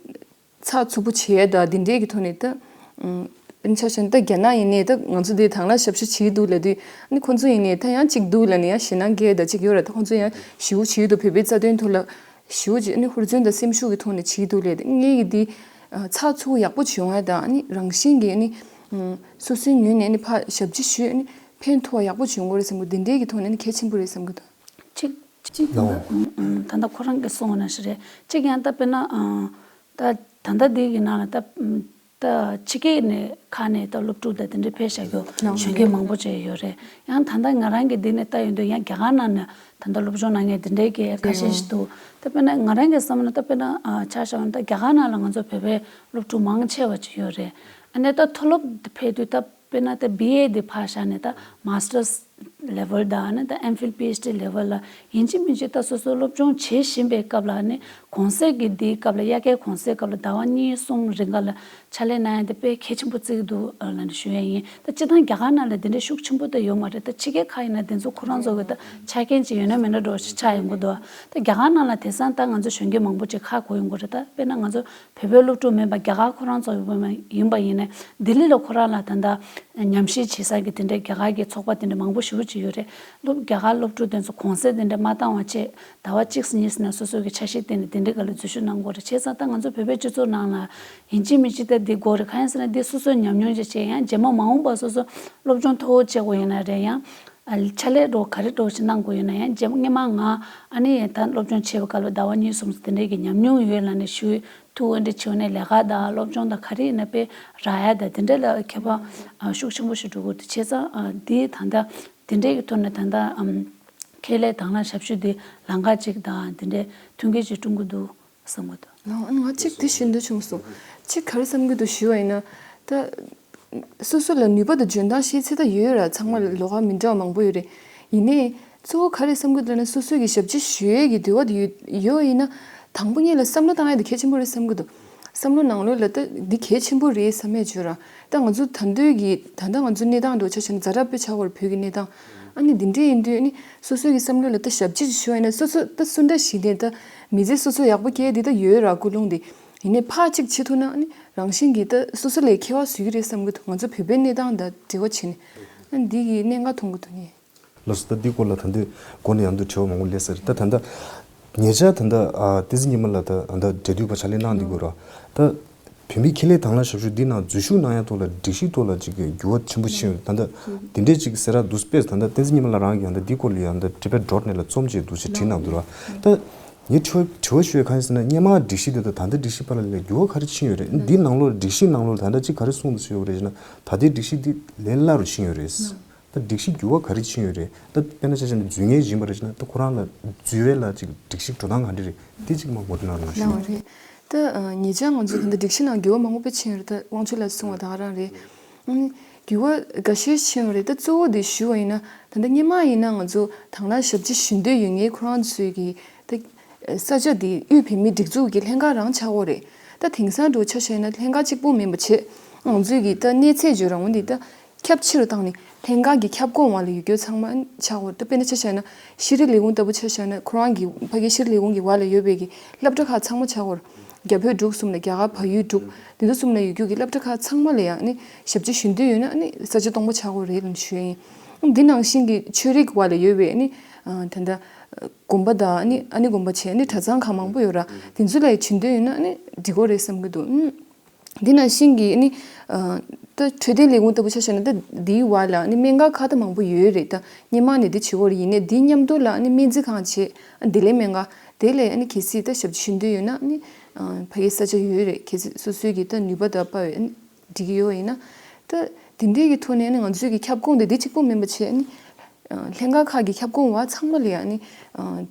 ཚགས་ཚུད་པོ་བྱེད་ཡ་ད་འདི་འདྲའི་གི་ཐོག་ནས་ད། ཨུམ། ཆ་བཞག་ན་ད་རྒྱ་ནག་ཡིན་ནའི་ད་ང་ཚོ་འདི་དང་བླངས་ཞབས་ཞུ་བྱེད་འདུག་ལབ་དུས་ཨ་ནི་ཁོང་ཚོ་ཡིན་ནའི་ད་ཡང་གཅིག་འདུག་ལབ་ནས་ཡང་ཞེད་སྣང་སྐྱེ་ཡ་ད་གཅིག་ཡོད་ར། ད་ཁོང་ཚོ་ཡང་ཞེ་པོ་བྱེད་འདུག་བོད་པའི་རྩ་དོན་ཐོག་ལ་ཞེ་པོ་ཅིག་ཨ་ནི་ཧུར་བརྩོན་དང་སེམས་ཤུགས་ཀྱི་ཐོག་ནས་བྱེད་འདུག་ལབ་དེ་ངས་ཀྱི་འདི་ཨ། ཚགས་ཚུད་པོ་ཡག་པོ་བྱེད་ཡོང་ཡ་ད་ཨ་ནི་རང་བཞིན་གྱིས་ཨ་ནི་ཨུམ། སོ་སོའི་ངོས་ནས་ཨ་ནི་ཕར་ཞབས་ཕྱི་ཞུས་ཨ་ནི་ཕན་ཐོགས་ཡག་པོ་བྱེད་ཡོང་གི་རེད་བསམ་གི། འདི་འདྲའི་གི་ཐོག་ནས་ཨ་ནི་གལ་ཆེན་པོ་རེད་བསམ་གི་འདུག་གཅིག་གཅིག་ད་ལྟ་ཨུམ། ཨུམ། ད་ལྟ་ཁོ་རང་གིས་གསུངས་པ་ནང་བཞིན་རེད། གཅིག་ཡང་ད་དཔེར་ན་ཨ། ད་ད་ལྟ་འདི་གི་ནང་ལ་ད་ད་ཕྱི་རྒྱལ་ནས་ཁ་ནས་ད་སློབ་ཕྲུག་དང་དེ་འདྲའི་ཕེབས་བཞག་རྒྱུ་གཞོན་སྐྱེས་མང་པོ་ཅིག་ཡོད་རེད། ཡང་ད་ལྟ་ང་རང་གི་འདི་ནས་ལྟ་ཡོང་དུས་ཡང་རྒྱ་གར་ནང་ནས་ད་ལྟ་སློབ་སྦྱོང་གནང་མཁན་དེ་འདྲའི་གི་ཁ་ཤས་ཤིག་འདུག་ད་དཔེར་ན་ང་རང་གི་བསམ་བློ་ད་དཔེར་ན་ཨ་ཆ་བཞག་ན་ད་རྒྱ་གར་ནང་ལ་ང་ཚོ་བོད་པའི་སློབ་ཕྲུག་མང་ཆེ་བ་ཅིག་ཡོད་རེད། ཨ་ནི་ད་མཐོ་སློབ་ཕེབས་དུས་ད་དཔེར་ན་ད་བི་ཨེ་འདི་ཕར་བཞག་ནས་ད་མཱ་སི་ཊར་ལེ་ཝལ་དང་ཨ་ནི་ད་ཨེམ་ཕིལ་པི་ཨེཆ་ཌི་ལེ་ཝལ་ལ་ཡིན་གཅིག་མིན་གཅིག་ད་སོ་སོ་སློབ་སྦྱོང་བྱེད་བཞིན་པའི་སྐབས་ལ་ཨ་ནི་གོང་གསལ་གྱི་འདིའི་སྐབས་ལ་དབྱར་ཁའི་གོང་གསལ་སྐབས་ལ་ཟླ་བ་གཉིས་གསུམ་རིང་ག་ལ་ཕྱག་ལས་གནང་ཡ་དེ་དཔེ་གལ་ཆེན་པོ་བརྩི་གི་འདུག་ལབ་ནས་ཞུ་ཡ་ཡིན། ད་སྤྱིར་བཏང་རྒྱ་གར་ནང་ལ་དེ་འདྲའི་ཤུགས་ཆེན་པོ་ད་ཡོད་མ་རེད། ད་ཕྱི་རྒྱལ་ཁག་ཡིན་ན་དེ་ཚོ་ཁོ་རང་ཚོ་གི་ད་ཆ་རྐྱེན་ཅིག་ཡོད་ན་མེད་ན་འགྲོ་ཞིག་ཆགས་ཡོང་གི་འདུག་ད་རྒྱ་གར་ནང་ལ་དེང་སང་ད་ང་ཚོ་གཞོན་སྐྱེས་མང་པོ་ཅིག་ཁ་གོ་ཡོང་གི་རེད། ད་དཔེར་ན་ང་ཚོ་བོད་པའི་སློབ་ཕྲུག་མིན་པ་རྒྱ་གར་ཁོ་རང་ཚོ་ཡིན་པ་ཡིན་པ་ཡིན་ནའི་ལྡི་ལི་ལ་ཁོ་རང་ལ་ད་ལྟ་ཉམས་ཞིབ་བྱེད་ས་གི་དེ་འདྲའི་རྒྱ་གར་གྱི་ཚོགས་པ་དེ་འདྲ་མང་པོ་ཞེ་པོ་ཅིག་ཡོད་རེད། སློབ་རྒྱ་གར་སློབ་ཕྲུག་དེ་ཚོ་གུང་སེང་དེ་འདྲ་མ་བཏང་བ་བྱས་ཟླ་བ་གཅིག་གཉིས་ནས་སོ་སོ་གི་འཆར་གཞི་བཏིང་ནས་དེ་འདྲའི་སྒང་ལ་འཛུལ་ཞུགས་གནང་དགོས་རེད། བྱས་ཙང་ད་ང་ཚོ་བོད་པའི་སྤྱི་ཚོགས་ནང་ལ་ཡིན་གཅིག་མིན་གཅིག་ད་འདི་དགོས་རེད། གང་ཡིན་ཟེར་ན་འདི་སོ་སོའི་ཉམས་མྱོང་ཅིག་བྱས་ཡང་རྗེས་མ་མ་འོངས་པ་སོ་སོ་སློབ་སྦྱོང་མཐོ་བོ་བྱེད་དགོས་ཡིན་ན་རེད། ཡང་ཨ་ཕྱག་ལས་འགྲོ་ག་རེ་འགྲོ་ཞིག་གནང་དགོས་ཡོད་ན་ཡང་རྗེས་སྔོན་མ་ང་ཨ་ནི་ད་སློབ་སྦྱོང་བྱེད་པའི་སྐབས་ལ་ཟླ་བ་གཉིས་གསུམ་དེ་འདྲའི་གི་ཉམས་མྱོང་ཡོད་ལབ་ནས་ཞུ་ཐུགས་འདི་བྱས་ནས་ལས་ཀ་དང་སློབ་སྦྱོང་དང་ག་རེ་ཡིན་ན་དཔེ་རག་ཡ་དང་དེ་འདྲ་ལ་ཁྱད་པར་ཨ་ཤུགས་ཆེན་པོ་ཞིག་འགྲོ་གི་འདུག་བྱས་ཙང་ཨ་འདི་ད་ལྟ་དེ་འདྲའི་གི་ཐོག་ནས་ད་ལྟ་ཨམ་ཁེ་ལས་དང་བླངས་ཞབས་ཞུ་འདི་ལམ་ཁ་ཅིག་དང་དེ་འདྲའི་མཐུན་རྐྱེན་ཅིག་བསྐྲུན་གྱི་འདུག་བསམ་གྱི་འདུག་ལགས། ཨ་ནི་ང་གཅིག་དེ་ཞུ་འདོད་བྱུང་སོང་། གཅིག་ག་རེ་བསམ་གྱི་འདུག་ཞུ་བ་ཡིན་ན། ད་སོ་སོ་ལ་ནུས་པ་དང་འཇོན་ཐང་ཤེས་ཚད་ད་ཡོད་ར། ཚང་མ་ལ་ལོགས་ཀ་མི་འདྲ་བ་མང་པོ་ཡོད་རེད། ཡིན་ནའི་གཙོ་བོ་ག་རེ་བསམ་གྱི་འདུག་ལབ་ན། སོ་སོ་གི་ཞབས་ཕྱི་ཞུ་ཡས་ཀྱི་འདོད་པ་དེ་ཡོད་ཡོད་ཡིན་ན། དང་པོ་ཉིད་ལ་བསམ་བློ་བཏང་ཡས་དེ་གལ་ཆེན་པོ་རེད་བསམ་གྱི་འདུག་བསམ་བློ་ནང་ལོགས་ལ་ད་འདི་གལ་ཆེན་པོ་རེད་བསམ་ཡས་བརྗོད་ར། ད་ང་ཚོ་ད་འདོད་ཀྱི་ད་ལྟ་ང་ཚོ་གནས་སྟངས་འགྲོ་ཆ་བཞག་ན་ཛ་དྲག་པོ་ཆགས་པ་རེད་བོད་ཀྱི་གནས་སྟངས། ཨ་ནི་འདི་འདྲ་ཡིན་དུས་ཨ་ནི་སོ་སོ་གི་བསམ་བློ་ལ་ད་ཞབས་ཕྱི་ཞུ་བ་ཡིན་ན་སོ་སོ་ད་སུ་འདྲ་ཞིག་ནས་ད་མི་ཚེ་སོ་སོ་ཡག་པོ་སྐྱེལ་འདི་ད་ཡོད་ར་ཀུན་སློང་འདི། ཡིན་ནའི་ཕར་གཅིག་བྱེད་ཐུབ་ན་ཨ་ནི་རང་བཞིན་གྱིས་ད་སོ་སོ་ལ་ཁྱད་པར་བཟོ་གི་རེད་བསམ་གྱི་འདུག་ང་ཚོ་བོད་པའི་གནས་སྟངས་དང་འབྲེལ་བ་བྱས་ནས་ཨ་ནི་འདི་གི་གནད་འགག་མཐོང་གི་འདུག་ངས། ལགས་སོ། ད་འདི་སྐོར་ལ་ད་ལྟའི་འགོ་ནས་ཡང་དུ་དྲི་བ་མང་པོ་སླེབས་ས་རེད། ད་ད་ལྟ་ཉེ་ཆར་ད་ལྟ་ཨ་བསྟན་འཛིན་ཉི་མ་ལགས་ད་ད་འབྲེལ་མཐུད་པ་ཕྱག་ལས་གནང་འདི་དགོས་ར། ད་བོད་མིའི་ཁེ་ལས་དང་བླངས་ཞབས་ཞུ་འདི་ནང་འཛུལ་ཞུགས་གནང་ཡ་ཐོག་ལ་སྒྲིག་གཞི་ཐོག་ལ་ཅིག་གི་འགྱུར་བ་ཆེན་པོ་ཕྱིན་ཡོད། ད་ལྟ་འདི་འདྲས་ཅིག་གསལ་བསྒྲགས་འདུག་སྤེལ། ད་ལྟ་བསྟན་འཛིན་ཉི་མ་ལགས་རང་གིས་ཡང་ད་འདི་སྐོར་ལ་ཡང་ད་ཊི་བེཊ་ཌོཊ་ནེཊ་ལ་རྩོམ་ཅིག་འདུག་ཅེས་བྲིས་གནང་འདུག་ར། ད་ངས་དྲི་བ་དྲི་བ་ཞུ་ཡ་གང་ཡིན་ཟེར་ན། སྔོན་མ་སྒྲིག་གཞི་དེ་དང་ད་ལྟའི་སྒྲིག་གཞི་བར་ལ་འགྱུར་བ་ག་རེ་ཕྱིན་ཡོད་རེད། འདིའི་ནང་ལོགས་སྒྲིག་གཞིའི་ནང་ལོགས་ད་ལྟ་ཅིག་ག་རེ་གསུངས་འདུག་ཟེར་ཡོད་རེད་ཟེར་ན། ད་ལྟའི་སྒྲིག་གཞི་འདི་ལས་སླ་རུ་ཕྱིན་ཡོད་རེད། ད་སྒྲིག་གཞི་འགྱུར་བ་ག་རེ་ཕྱིན་ཡོད་རེད། ད་དཔེར་ན་ཆ་བཞག་ན་འཛུལ་ངེས་ཡིན་པ་རེད་ཟེར་ན། ད་ཁོ་རང་ལ་འཛུལ་བའི་ལ་ཅིག་སྒྲིག་གཞི་འགྲོ་སྟངས་ག་འདྲ་རེད། དེ་ཅིག་མ་ངོ་སྤྲོད་གནང་རོགས་ཞུ། ལགས་རེད། ད་ཨ་ཉེ་ཆར་ང་ཚོ་ད་ལྟ་སྒྲིག་གཞི་ནང་འགྱུར་བ་མང་པོ་ཕྱིན་ཡོད་རེད། ད་དབང་ཕྱུག་ལགས་གསུངས་པ་ད་ག་རང་རེད། ཨ་ནི་འགྱུར་བ་འགའ་ཤས་ཕྱིན་ཡོད་རེད། ད་གཙོ་བོ་དེ་ཞུ་བ་ཡིན་ན། ད་ལྟ་སྔོན་མ་ཡིན་ན་ང་ཚོ་དང་བླངས་ཞབས་ཕྱི་ཞུ་འདོད་ཡོད་མཁན་ཁོ་རང་ཚོའི་གི་ད་ས་ཆ་དེ་དབུས་བོད་མིའི་སྒྲིག་འཛུགས་ཀྱི་ལྷན་ཁག་རང་ཆགས་ཀྱི་རེད། ད་དེང་སང་འདྲ་བོ་ཆ་བཞག་ན་ལྷན་ཁག་གཅིག་པོ་མིན་པ་བྱས། ང་ཚོའི་གི་ད་གནས་ཚད་བརྗོད་རང་འོ་འདི་ད་ཁྱབ་ཆེ་རུ་བཏང་ནས་ལྷན་ཁག་གི་ཁྱབ་ཁོངས་བར་ལ་ཡོད་རྒྱུ་ཚང་མ་ཆགས་ཀྱི་རེད། ད་དཔེར་ན་ཆ་བཞག་ན་ཤེས་རིག་ལས་ཁུངས་ལྟ་བུ་ཆ་བཞག་ན་ཁོ་རང་གི་ཕ་གིའི་ཤེས་རིག་ལས་ཁུངས་ཀྱི་བར་ལ་ཡོད་པའི་གི་སློབ་གྲྭ་ཁག་ཚང་མ་ཆགས་ཀྱི་རེད། རྒྱ་བོད་འབྲུག་གསུམ་ལ། རྒྱ་གར་བལ་ཡུལ་འབྲུག་འདི་ཚོ་གསུམ་ལ་ཡོད་རྒྱུ་གི་སློབ་གྲྭ་ཁག་ཚང་མ་ལ་ཡང་ཨ་ནི་ཞབས་ཕྱི་ཞུ་འདོད་ཡོད་ན་ཨ་ནི་ས་ཆ་སྟོང་པ་ཆགས་ཀྱི་རེད་ལབ་ཞུ་ཡ་ཡིན། འདི་ནང་བཞིན་གྱི་ཆོས་རིག་བར་ལ་ཡོད་པའི་ཨ་ནི་ཨ་ད་ལྟ་དགོན་པ་དང་ཨ་ནི་ཨ་ནི་དགོན་པ་བྱས་ཨ་ནི་གྲྭ་ཚང་ཁག་མང་པོ་ཡོད་ར། དེ་ཚོ་ལ་ཡང་ཞུ་འདོད་ཡོད་ན་ཨ་ནི་འགྲིག་གི་རེད་བསམ་གྱི་འདུག་ཨ་ནི་འདི་ནང་བཞིན་གྱི་ཨ་ནི་ཨ་ད་འཕྲོད་བསྟེན་ལས་ཁུངས་ལྟ་བུ་ཆ་བཞག་ན་ད་འདིའི་བར་ལ་ཨ་ནི་སྨན་ཁང་ཁག་ད་མང་པོ་ཡོད་རེད། ད་སྔོན་མ་ནས་འདི་བྱེད་ཀྱི་ཡོད་རེད། ཡིན་ནའི་འདིའི་མཉམ་དུ་ལ་ཨ་ནི་སྨན་རྩིས་ཁང་བྱས། ཨ་བདེ་ལེགས་སྨན་ཁང་དེ་ལ་ཨ་ནི་གལ་སྲིད་ད་ཞབས་ཕྱི་ཞུ་འདོད་ཡོད་ན་ཨ་ནི་ཨ་ཕ་གིའི་ས་ཆ་ཡོད་རེད། གལ་སྲིད་སོ་སོའི་གི་ད་ནུས་པ་དང་དཔའ་བའི་ཨ་ནི་འགྲིག་གི་ཡོད་ཡིན་ན། ད་དེ་འདྲའི་གི་ཐོག་ནས་ཨ་ནི་ང་ཚོའི་གི་ཁྱབ་ཁོངས་དེ་འདི་གཅིག་པོ་མིན་པ་བྱས་ཨ་ནི་ཨ་ལྷན་ཁག་ཁག་གི་ཁྱབ་ཁོངས་བར་ཚང་མ་ལ་ཡང་ཨ་ནི་ཨ་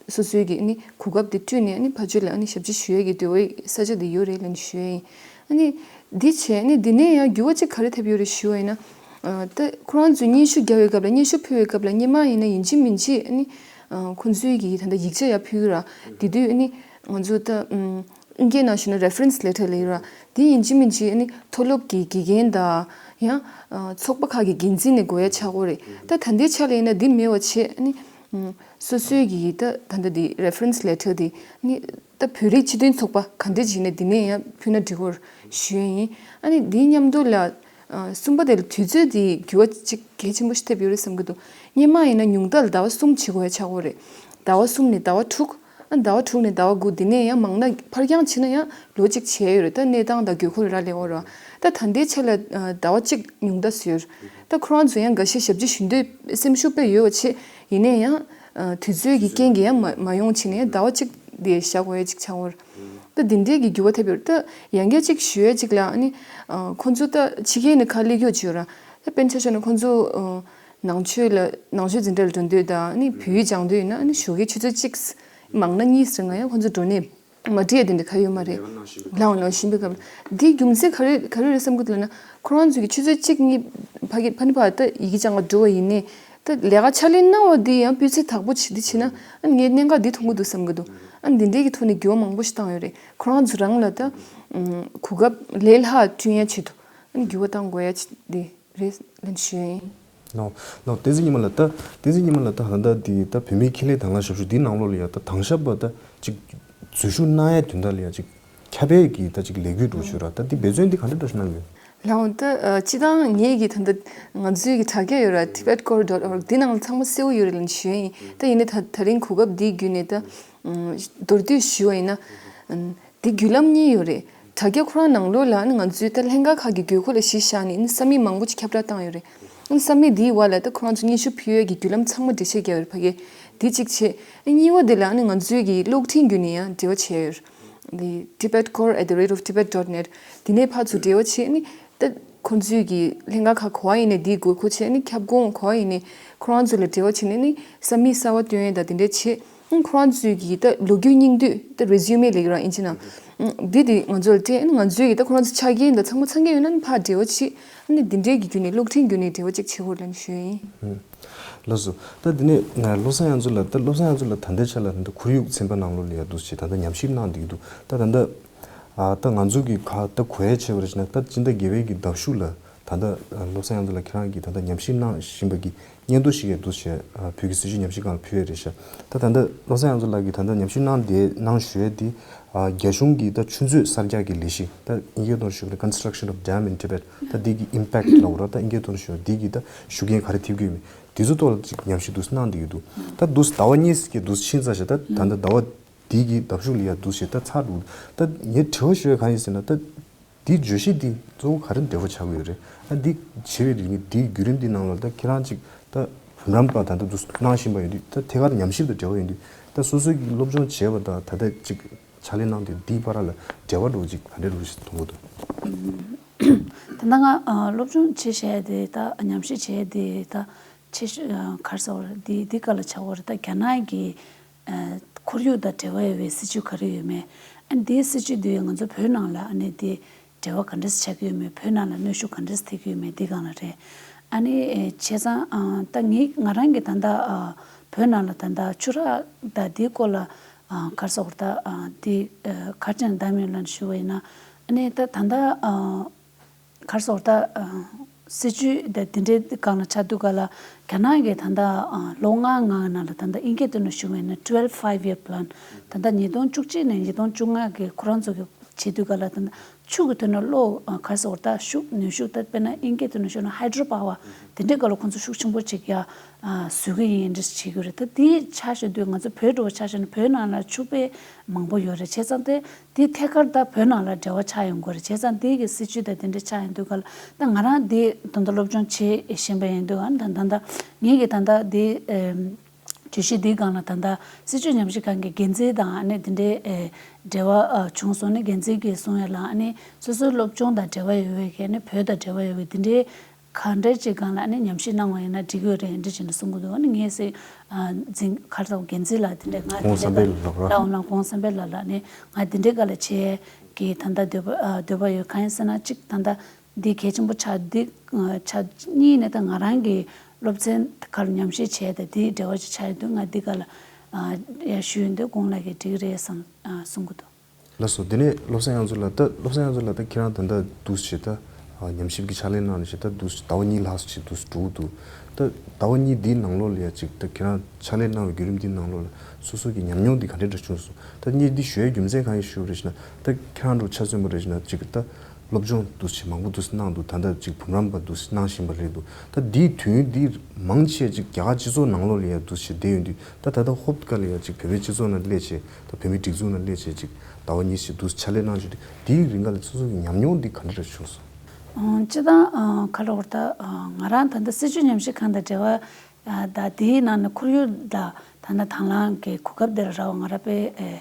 སོ་སོའི་གི་ཨ་ནི་གོ་སྐབས་དེ་བསྐྲུན་ནས་ཨ་ནི་ཕར་ཕྱོགས་ལ་ཨ་ནི་ཞབས་ཕྱི་ཞུ་ཡས་ཀྱི་འདོད་པའི་ས་ཆ་དེ་ཡོད་རེད་ལབ་ནས་ཞུ་ཡས་ཡིན། ཨ་ནི་འདི་བྱས་ཨ་ནི་འདི་ནས་ཡང་འགྱུར་བ་གཅིག་ག་རེ་ཐེབས་ཡོད་རེད་ཞུ་བ་ཡིན་ན། ཨ་ད་ཁོ་རང་ཚོས་སྙན་ཞུ་རྒྱག་པའི་སྐབས་ལ་སྙན་ཞུ་ཕུལ་བའི་སྐབས་ལ་སྔོན་མ་ཡིན་ན་ཡིན་གཅིག་མིན་གཅིག་ཨ་ནི་ཨ་ཁོ་ཚོའི་གི་ད་ལྟ་ཡིག་ཆ་ཡར་ཕུལ་གི་ར། དེ་དུས་ཨ་ནི་ང་ཚོ་ད་ཨམ་དབྱིན་སྐད་ནང་ཞུས་ན་reference letter་ལབ་ཀྱི་ར། དེ་ཡིན་གཅིག་མིན་གཅིག་ཨ་ནི་མཐོ་སློབ་ཀྱི་དགེ་རྒན་དང་ཡང་ཨ་ཚོགས་པ་ཁག་གི་འགན་འཛིན་ནས་དགོས་ཡ་ཆགས་ཀྱི་རེད། ད་ད་ལྟའི་ཆ་ལ་ཡིན་ན་འདི་མེད་པ་བྱས་ཨ་ནི་ཨམ་སོ་སོའི་གི་ད་ད་ལྟ་འདི་reference letter་འདི་ཨ་ནི་ད་བོད་རིགས་སྤྱི་མཐུན་ཚོགས་པ་ག་འདྲ་ཅིག་ཡིན་ན་འདི་ནས་ཡང་ཕུལ་ན་འགྲིག་གི་རེད་ཞུ་ཡ་ཡིན། ཨ་ནི་འདིའི་མཉམ་དུ་ལ་ཨ་གསུམ་པ་དེ་ལ་དུས་ཚོད་དེ་འགྱུར་བ་ཅིག་གལ་ཆེན་པོ་ཞིག་ཐེབས་ཡོད་རེད་བསམ་གྱི་འདུག་སྔོན་མ་ཡིན་ན་ཉུང་མཐའ་ལ་ཟླ་བ་གསུམ་བྱེད་དགོས་ཡ་ཆགས་ཀྱི་རེད། ཟླ་བ་གསུམ་ནས་ཟླ་བ་དྲུག་ཨ་ཟླ་བ་དྲུག་ནས་ཟླ་བ་དགུ། དེ་ནས་ཡང་མང་ན་ཕར་འགྱངས་བྱས་ན་ཡང་ལོ་གཅིག་བྱས་ཡོད་རེད། ད་གནས་སྟངས་དང་དགོས་མཁོ་རེ་ར་སླེབས་ཡོད་རེད། ད་ད་ལྟའི་ཆ་ལ་ཨ་ཟླ་བ་གཅིག་ཉུང་མཐའ་བཟོས་ཡོད་རེད། ད་ཁོ་རང་ཚོ་ཡང་འགའ་ཤས་ཞབས་ཕྱི་ཞུ་འདོད་སེམས་ཤུགས་དཔེ་ཡོད་པ་བྱས། ཡིན་ནའི་ཡང་ཨ་དུས་ཚོད་ཀྱི་རྐྱེན་གྱིས་ཡང་མ་མ་ཡོང་བྱས་ནས་ཟླ་བ་གཅིག་དེ་བཞག་དགོས་ཡ་གཅིག་ཆགས་ཡོད་རེད། ད་འདི་འདྲའི་གི་འགྱུར་བ་ཐེབས་ཡོད་རེད། ད་ཡང་བསྐྱར་གཅིག་ཞུ་ཡ་གཅིག་ལ་ཨ་ནི་ཁོང་ཚོ་ད་ཕྱི་རྒྱལ་ནས་ཁ་སླེབས་ཡོད་ཅིག་ཡོད་ར། ད་དཔེར་ན་ཆ་བཞག་ན་ཁོང་ཚོ་ནང་ཆོས་ལ་ནང་ཆོས་འཛིན་གྲྭ་ལ་འགྲོ་འདོད་དང་ཨ་ནི་བོད་ཡིག་སྦྱང་འདོད་ཡིན་ན་ཨ་ནི་ཞོགས་ཀའི་ཆུ་ཚོད་གཅིག་མང་ན་གཉིས་ཟེར་ང་ཡང་ཁོང་ཚོ་འགྲོ་ནས། མ་བྲིས་ཡ་དེ་འདྲ་ག་ཡོད་མ་རེད། ལའང་ལའང་ཤིང་པའི་སྐབས་ལ་འདིའི་རྒྱུ་མཚན་ག་རེ་ག་རེ་རེད་བསམ་གི་འདུག་ལབ་ན། ཁོ་རང་ཚོ་གི་ཆུ་ཚོད་གཅིག་གཉིས་ཕ་གི་ཕ་ནི་ཕ་ད་ཡི་གེ་སྦྱང་ག་འགྲོ་བ་ཡིན་ནའི་ད་ལས་ཀ་ཕྱག་ལས་གནང་བ་འདི་ཡང་སྤུས་ཚད་དག་པོ་བྱེད་འདི་བྱེད་ན་ཨ་ངས་གནད་འགག་འདི་མཐོང་གི་འདུག་བསམ་གི་འདུག་ཨ་འདི་འདྲའི་གི་ཐོག་ནས་འགྱུར་བ་མང་པོ་ཞིག་བཏང་ཡོད་རེད། ཁོ་རང་ཚོ་རང་ལ་ད་གོ་སྐབས་ལས་སླ་བསྐྲུན་ཡ་ཆེད་དུ་ཨ་འགྱུར་བ་བཏང་དགོས་ཡ་ཆེད་འདི། རེད་ལན་ཞུ་ཡིན། ནོ། ནོ། བསྟན་འཛིན་ཉི་མ་ལགས་ད། བསྟན་འཛིན་ཉི་མ་ལགས་ད་ད་ལྟ་འདི་ད་བོད་མིའི་ཁེ་ལས་དང་བླངས་ཞབས་ཞུ་འདིའི་ནང་ལོགས་ལ་ཡ་ད་དང་ཞབས་པ་ད་ཅིག་འཛུལ་ཞུགས་གནང་ཡའི་དོན་དག་ལ་ཡ་ཅིག་ཁྱབ་སྤེལ་གྱི་ད་ཅིག་ལས་འགུལ་འགྲོ་ཞུ་ར་ད་འདི་འབད་བརྩོན་འདི་ག་འདྲ་འདྲ་ཞིག་གནང་ཡོད། ལའང་ད་སྤྱི་བཏང་ངེད་ཀྱི་ད་ལྟ་ང་ཚོའི་གི་དྲ་རྒྱ་ཡོད་ར། tibetcore dot org འདི་ནང་ལ་ཚང་མ་གསལ་བོ་ཡོད་རེད་ལན་ཞུ་ཡིན། ད་ཡིན་ནའི་ད་ད་རིང་གོ་སྐབས་འདི་བརྒྱུད་ནས་ད་མདོར་བསྡུས་ཞུ་བ་ཡིན་ན། དེ་བརྒྱུད་ལམ་གཉིས་ཡོད་རེད། དྲ་རྒྱ་ཁོ་རང་ནང་ལོགས་ལ་ནི་ང་ཚོའི་ད་ལྷན་ཁག་ཁག་གི་དགོས་མཁོ་ལ་གཞི་བཞག་ནས་ནི་ས་མིག་མང་པོ་ཅིག་ཁྱབ་བསྒྲགས་བཏང་ཡོད་རེད། ནི་ས་མིག་དེའི་བར་ལ་ད་ཁོ་རང་ཚོ་སྙན་ཞུ་ཕུལ་ཡས་ཀྱི་བརྒྱུད་ལམ་ཚང་མ་འགྲེལ་བཤད་རྒྱག་ཡོད་རེད་ཕ་གི། དེ་གཅིག་བྱས། གཉིས་པ་དེ་ལ་ནི་ང་ཚོའི་གི་གློག་འཕྲིན་བརྒྱུད་ནས་ཡང་འབྲེལ་བ་བྱས་ཡོད་རེད། དེ་tibetcore at the rate of tibet dot net དེ་ནས་ཕར་ཚུར་འབྲེལ་བ་བྱས་ནི་ད་ཁོང་ཚོའི་གི་ལྷན་ཁག་ཁག་ག་པར་ཡིན་ནའི་དེའི་དགོས་མཁོ་བྱས་ནི་ཁྱབ་ཁོངས་ག་པར་ཡིན་ནའི་ཁོ་རང་ཚོ་ལ་འབྲེལ་བ་བྱས་ནས་ནི་ས་མིག་གསར་པ་བཏོན་ཡས་དང་དེ་འདྲ་བྱས། ཁོ་རང་ཚོའི་གི་ད་ལོ་རྒྱུས་སྙིང་བསྡུས་ད་resume ལབ་ཀྱི་ར་ཨིན་ཇི་ནང་། འདི་དེ་ང་ཚོ་ལ་སྤྲད་ང་ཚོའི་གི་ད་ཁོ་རང་ཚོ་ཆ་རྐྱེན་དང་ཚང་མ་ཚང་གི་ཡོད་ན་ནི་ཕར་འབྲེལ་བ་བྱེད། ཨ་ནི་འདི་འདྲའི་གི་བརྒྱུད་ནས་གློག་འཕྲིན་བརྒྱུད་ནས་འབྲེལ་བ་ཅིག་བྱེད་དགོས་ལབ་ནས་ཞུས་ཡིན། ལགས་སོ། ད་འདི་ནས་ང་བློ་བཟང་དབྱངས་མཚོ་ལགས་ད་བློ་བཟང་དབྱངས་མཚོ་ལགས་ད་ལྟའི་ཆ་ལ་ད་ཁོར་ཡུག་ཚན་པ་ནང་ལོགས་ལ་ཡ་འདུག་ཅེས་ད་ལྟ་ཉམས་ཞིབ་གནང་བསྡད་ཀྱི་འདུག་ད་ད་ལྟ་ད་ང་ཚོ་གི་ག་ད་གོ་ཡ་བྱས་པ་རེད་ཟེར་ན་ད་སྤྱི་ཟླ་བརྒྱད་པའི་གི་ཟླ་གཞུག་ལ། ད་ལྟ་བློ་བཟང་དབྱངས་མཚོ་ལགས་ཁྱེད་རང་གིས་ད་ལྟ་ཉམས་ཞིབ་གནང་བཞིན་པ་གི་སྙན་ཐོ་ཞིག་ཡོད་འདུག་ཞེས་བོད་ཀྱི་སྲིད་བྱུས་ཉམས་ཞིབ་ཁང་ལ་ཕུལ་ཡོད་རེད་ཤག་ད་ད་ལྟ་བློ་བཟང་དབྱངས་མཚོ་ལགས་ཀྱིས་ད་ལྟ་ཉམས་ཞིབ་གནང་དེ་གནང་ཞུ་ཡས་དེ་རྒྱ་གཞུང་གི་ད་ཆུ་མཛོད་གསར་རྒྱག་གི་ལས་གཞི་ད་ཨིན་སྐད་ཐོག་ཞུ་བ་ན་construction of dam in Tibet ད་འདི་གི་impact ལབ་ར་ད་ཨིན་སྐད་ཐོག་ཞུ་བ་འདི་གི་ད་ཤུགས་རྐྱེན་ག་རེ་ཐེབས་ཀྱི་ཡོད་མེད་དེ་ཚོ་ཐོག་ལ་ཅིག་ཉམས་ཞིབ་འདུག་གནང་བསྡད་ཀྱི་འདུག་ད་འདུག་ཟླ་བ་གཉིས་ཀྱི་འདུག་ཕྱིན་ཚར་ཤག་ད་ད་ལྟ་ཟླ་བ་འདི་གི་ཟླ་གཞུག་ལ་ཡ་འདུག་ཞེས་ད་ཚར་འདུག་ད་ངས་དྲི་བ་ཞུ་ཡ་གང་ཡིན་ཟེར་ན་ད། འདིའི་བརྗོད་གཞི་འདི་གཙོ་བོ་ག་རེ་འབྲེལ་བ་ཆགས་ཀྱི་ཡོད་རེད། ཨ་འདི་བྱེད་པའི་རིགས་འདིའི་བརྒྱུད་རིམ་འདི་ནང་ལ་ད་ཁྱེད་རང་ཅིག་ད་འབུམ་རམས་པ་ད་ལྟ་འདུག་གནང་བཞིན་པ་ཡོད་དུས་ད་ཐད་ཀར་ཉམས་ཞིབ་དང་འབྲེལ་བ་ཡོད་དུས་ད་སོ་སོའི་གི་སློབ་སྦྱོང་བྱས་པ་དང་ད་ལྟ་ཅིག་ཕྱག་ལས་གནང་དེ་འདིའི་བར་ལ་འབྲེལ་བ་འདྲ་བོ་ཅིག་ག་འདྲ་འདྲ་བོ་ཞིག་མཐོང་གི་འདུག་ད་ལྟ་ང་ཨ་སློབ་སྦྱོང་བྱེད་བྱས་དེ་ད་ཉམས་ཞིབ་བྱས་དེ་ད་ཆེ་ཤོས་ཨ་ག་རེ་ཟེར་བ་རེད་འདི་འདི་ག་ལ་ཆགས་པ་རེད་ད་རྒྱ་ནག་གི་ཁོར་ཡུག་དང་འབྲེལ་བ་ཡོད་པའི་སྲིད་ཇུས་ག་རེ་ཡོད་མེད། ཨ་ནི་དེའི་སྲིད་ཇུས་དེ་ང་ཚོ་བོད་ནང་ལ་ཨ་ནི་དེ་འབྲེལ་བ་ག་འདྲ་ཆགས་ཀྱི་ཡོད་མེད་བོད་ནང་ལ་གནོན་ཤུགས་ག་འདྲ་ཐེབས་ཀྱི་ཡོད་མེད་འདི་སྒང་ལ་རེད། ཨ་ནི་བྱས་ཙང་ད་ངས་ང་རང་གི་ད་ལྟ་བོད་ནང་ལ་ད་ལྟ་ཆུ་རགས་དང་དེའི་སྐོར་ལ་ག་རེ་ཟེར་དགོས་རེད་ད་དེ་ག་རེ་བྱས་ནས་བདམས་ཡོད་ལབ་ཞུ་བ་ཡིན་ན་ཨ་ནི་ད་ད་ལྟ། ག་རེ་ཟེར་ད། སྲིད་ཇུས་དེ་དེ་འདྲའི་སྒང་ལ་ཆགས་དུས་ག་ལ་རྒྱ་ནག་གིས་ད་ལྟ་ལོ་ལྔ་ལྔའི་ནང་ལ་ད་ལྟ་ཨིན་སྐད་ཐོག་ནས་ཞུ་བ་ཡིན་ན་twelve five year plan ད་ལྟ་ཉིས་སྟོང་བཅུ་གཅིག་ནས་ཉིས་སྟོང་བཅོ་ལྔ་གི་ཁོ་རང་ཚོ་གི་བྱེད་དུས་ག་ལ་ད་ལྟ་ཆུ་གི་ཐོག་ནས་གློག་ག་རེ་ཟེར་ད་ཤུགས་ནུས་ཤུགས་ད་དཔེར་ན་ཨིན་སྐད་ཐོག་ནས་ཞུ་ན་hydro power དེ་འདྲའི་སྒང་ལ་ཁོང་ཚོ་ཤུགས་ཆེན་པོ་ཅིག་ཡ་བཟོ་གི་ཡིན་འདྲ་བྱེད་ཀྱི་རེད། ད་དེ་ཆ་བཞག་དུས་ང་ཚོ་བོད་འགྲོ་བ་ཆ་བཞག་ན་བོད་ནང་ལ་ཆུ་དཔེ་མང་པོ་ཡོད་རེད་བྱས་ཙང་དེ། དེ་ཐད་ཀར་ད་བོད་ནང་ལ་འབྲེལ་བ་ཆགས་ཡོང་གི་རེད་བྱས་ཙང་དེ་གི་སྲིད་ཇུས་དང་དེ་འདྲ་ཆགས་ཡོང་དུས་ག་ལ་ད་ང་རང་དེ་ད་ལྟ་སློབ་སྦྱོང་བྱེད་བཞིན་པ་ཡིན་དུས་ག་ད་ད་ད་ངེད་ཀྱི་ད་ལྟ་དེ་བརྗོད་གཞི་དེའི་སྒང་ལ་ད་ལྟ་སྲིད་བྱུས་ཉམས་ཞིབ་ཁང་གི་འགན་འཛིན་དང་ཨ་ནི་དེ་འདྲའི་འབྲེལ་བ་བྱུང་སོང་ནས་འགན་འཛིན་གྱིས་གསུང་ཡ་ལ་ཨ་ནི་སོ་སོའི་སློབ་སྦྱོང་དང་འབྲེལ་བ་ཡོད་པའི་གི་ཨ་ནི་བོད་དང་འབྲེལ་བ་ཡོད་པའི་དེ་འདྲའི། ག་འདྲ་ཅིག་སྒང་ལ་ནི་ཉམས་ཞིབ་གནང་བ་ཡིན་ན་འགྲིག་གི་ཡོད་རེད་འདྲ་བྱས་ནས་གསུང་གི་འདུག་ཨ་ནི་ངས་སྲིད་འཛིན་ག་རེ་ཟེར་འགན་འཛིན་ལགས་དེ་འདྲས་ང་དེ་གོང་འདྲས་བསམ་འཕེལ་ལགས་ར། ལགས་འོང་ལགས་གོང་བསམ་འཕེལ་ལགས་ལ་ནི་ང་དེ་འདྲས་ག་ལ་བྱས་ཀྱི་ད་ལྟ་འདོད་པ་འདོད་པ་ཡོད་གང་ཡིན་ཟེར་ན་གཅིག་ད་ལྟ་འདི་གལ་ཆེན་པོ་ཆགས་འདི་ཆགས་གཉིས་ནས་ད་ང་རང་གི་སློབ་ཚན་ག་རེ་ཉམས་ཞིབ་བྱས་ད་དེའི་འབྲེལ་བ་ཅིག་ཆགས་ཡོད་དུས་ང་འདི་ག་ལ་ཡ་ཞུས་ཡོང་དུས་གོང་ལ་གི་འགྲིག་རེད་བསམ་གསུང་གི་འདུག་ལགས་སོ། དེ་ནས་བློ་བཟང་དབྱངས་མཚོ་ལགས་ད་བློ་བཟང་དབྱངས་མཚོ་ལགས་ད་ཁྱེད་རང་ད་ལྟ་འདུག་བྱས་ད་ཉམས་ཞིབ་ཀྱི་ཕྱག་ལས་གནང་ནས་བྱས་ད་འདུག་ཟླ་བ་གཉིས་ལྷག་ཙམ་ཅིག་འདུག་འགྲོ་གི་འདུག་ད་ཟླ་བ་གཉིས་འདིའི་ནང་ལོགས་ལ་ཡ་ཅིག་ད་ཁྱེད་རང་ཕྱག་ལས་གནང་བའི་བརྒྱུད་རིམ་འདིའི་ནང་ལོགས་ལ་སོ་སོ་གི་ཉམས་མྱོང་འདི་ག་འདྲ་འདྲ་བྱུང་སོང་། ད་ངས་འདི་ཞུ་ཡའི་རྒྱུ་མཚན་གང་ཡིན་ཞུ་བ་རེད་ཞེ་ན་ད་ཁྱེད་རང་འདྲ་ཆ་མཚོན་པ་རེད་ཞེ་ན་ཅིག་ད། སློབ་སྦྱོང་འདུག་སེ་མང་པོ་འདུག་སེ་གནང་འདུག་ད་ལྟ་ཅིག་འབུམ་རམས་པ་འདུག་སེ་གནང་བཞིན་པ་རེད་འདུག་ད་འདིའི་དུས་ཡུན་འདི་མང་ཆེ་ཅིག་རྒྱ་གར་སྤྱི་ཚོགས་ནང་ལོགས་ལ་ཡ་འདུག་སེ་བསྡད་ཡོང་དུས་ད་ད་ལྟ་ཧོབ་ཀ་ལ་ཡ་ཅིག་བོད་པའི་སྤྱི་ཚོགས་ནང་སླེབས་བྱས་ད་བོད་མིའི་སྒྲིག་འཛུགས་ནང་སླེབས་བྱས་ཅིག་ཟླ་བ་གཉིས་ཤིག་འདུག་སེ་ཕྱག་ལས་གནང་བྱས་ཏེ་འདིའི་རིང་ག་ལ་སོ་སོ་གི་ཉམས་མྱོང་འདི་ག་འདྲ་རེ་བྱུང་སོང་། ཨང་། སྤྱི་བཏང་ཨང་ག་ལ་བར་ད་ཨང་ང་རང་ད་ལྟ་སྲིད་བྱུས་ཉམས་ཞིབ་ཁང་དང་འབྲེལ་བ་ད་དེའི་ནང་ནས་ཁོར་ཡུག་དང་ད་ལྟ་དང་བླངས་ཀྱི་གོ་སྐབས་དེ་ལ་རག་པ་ང་རང་དཔེ་ཨེ་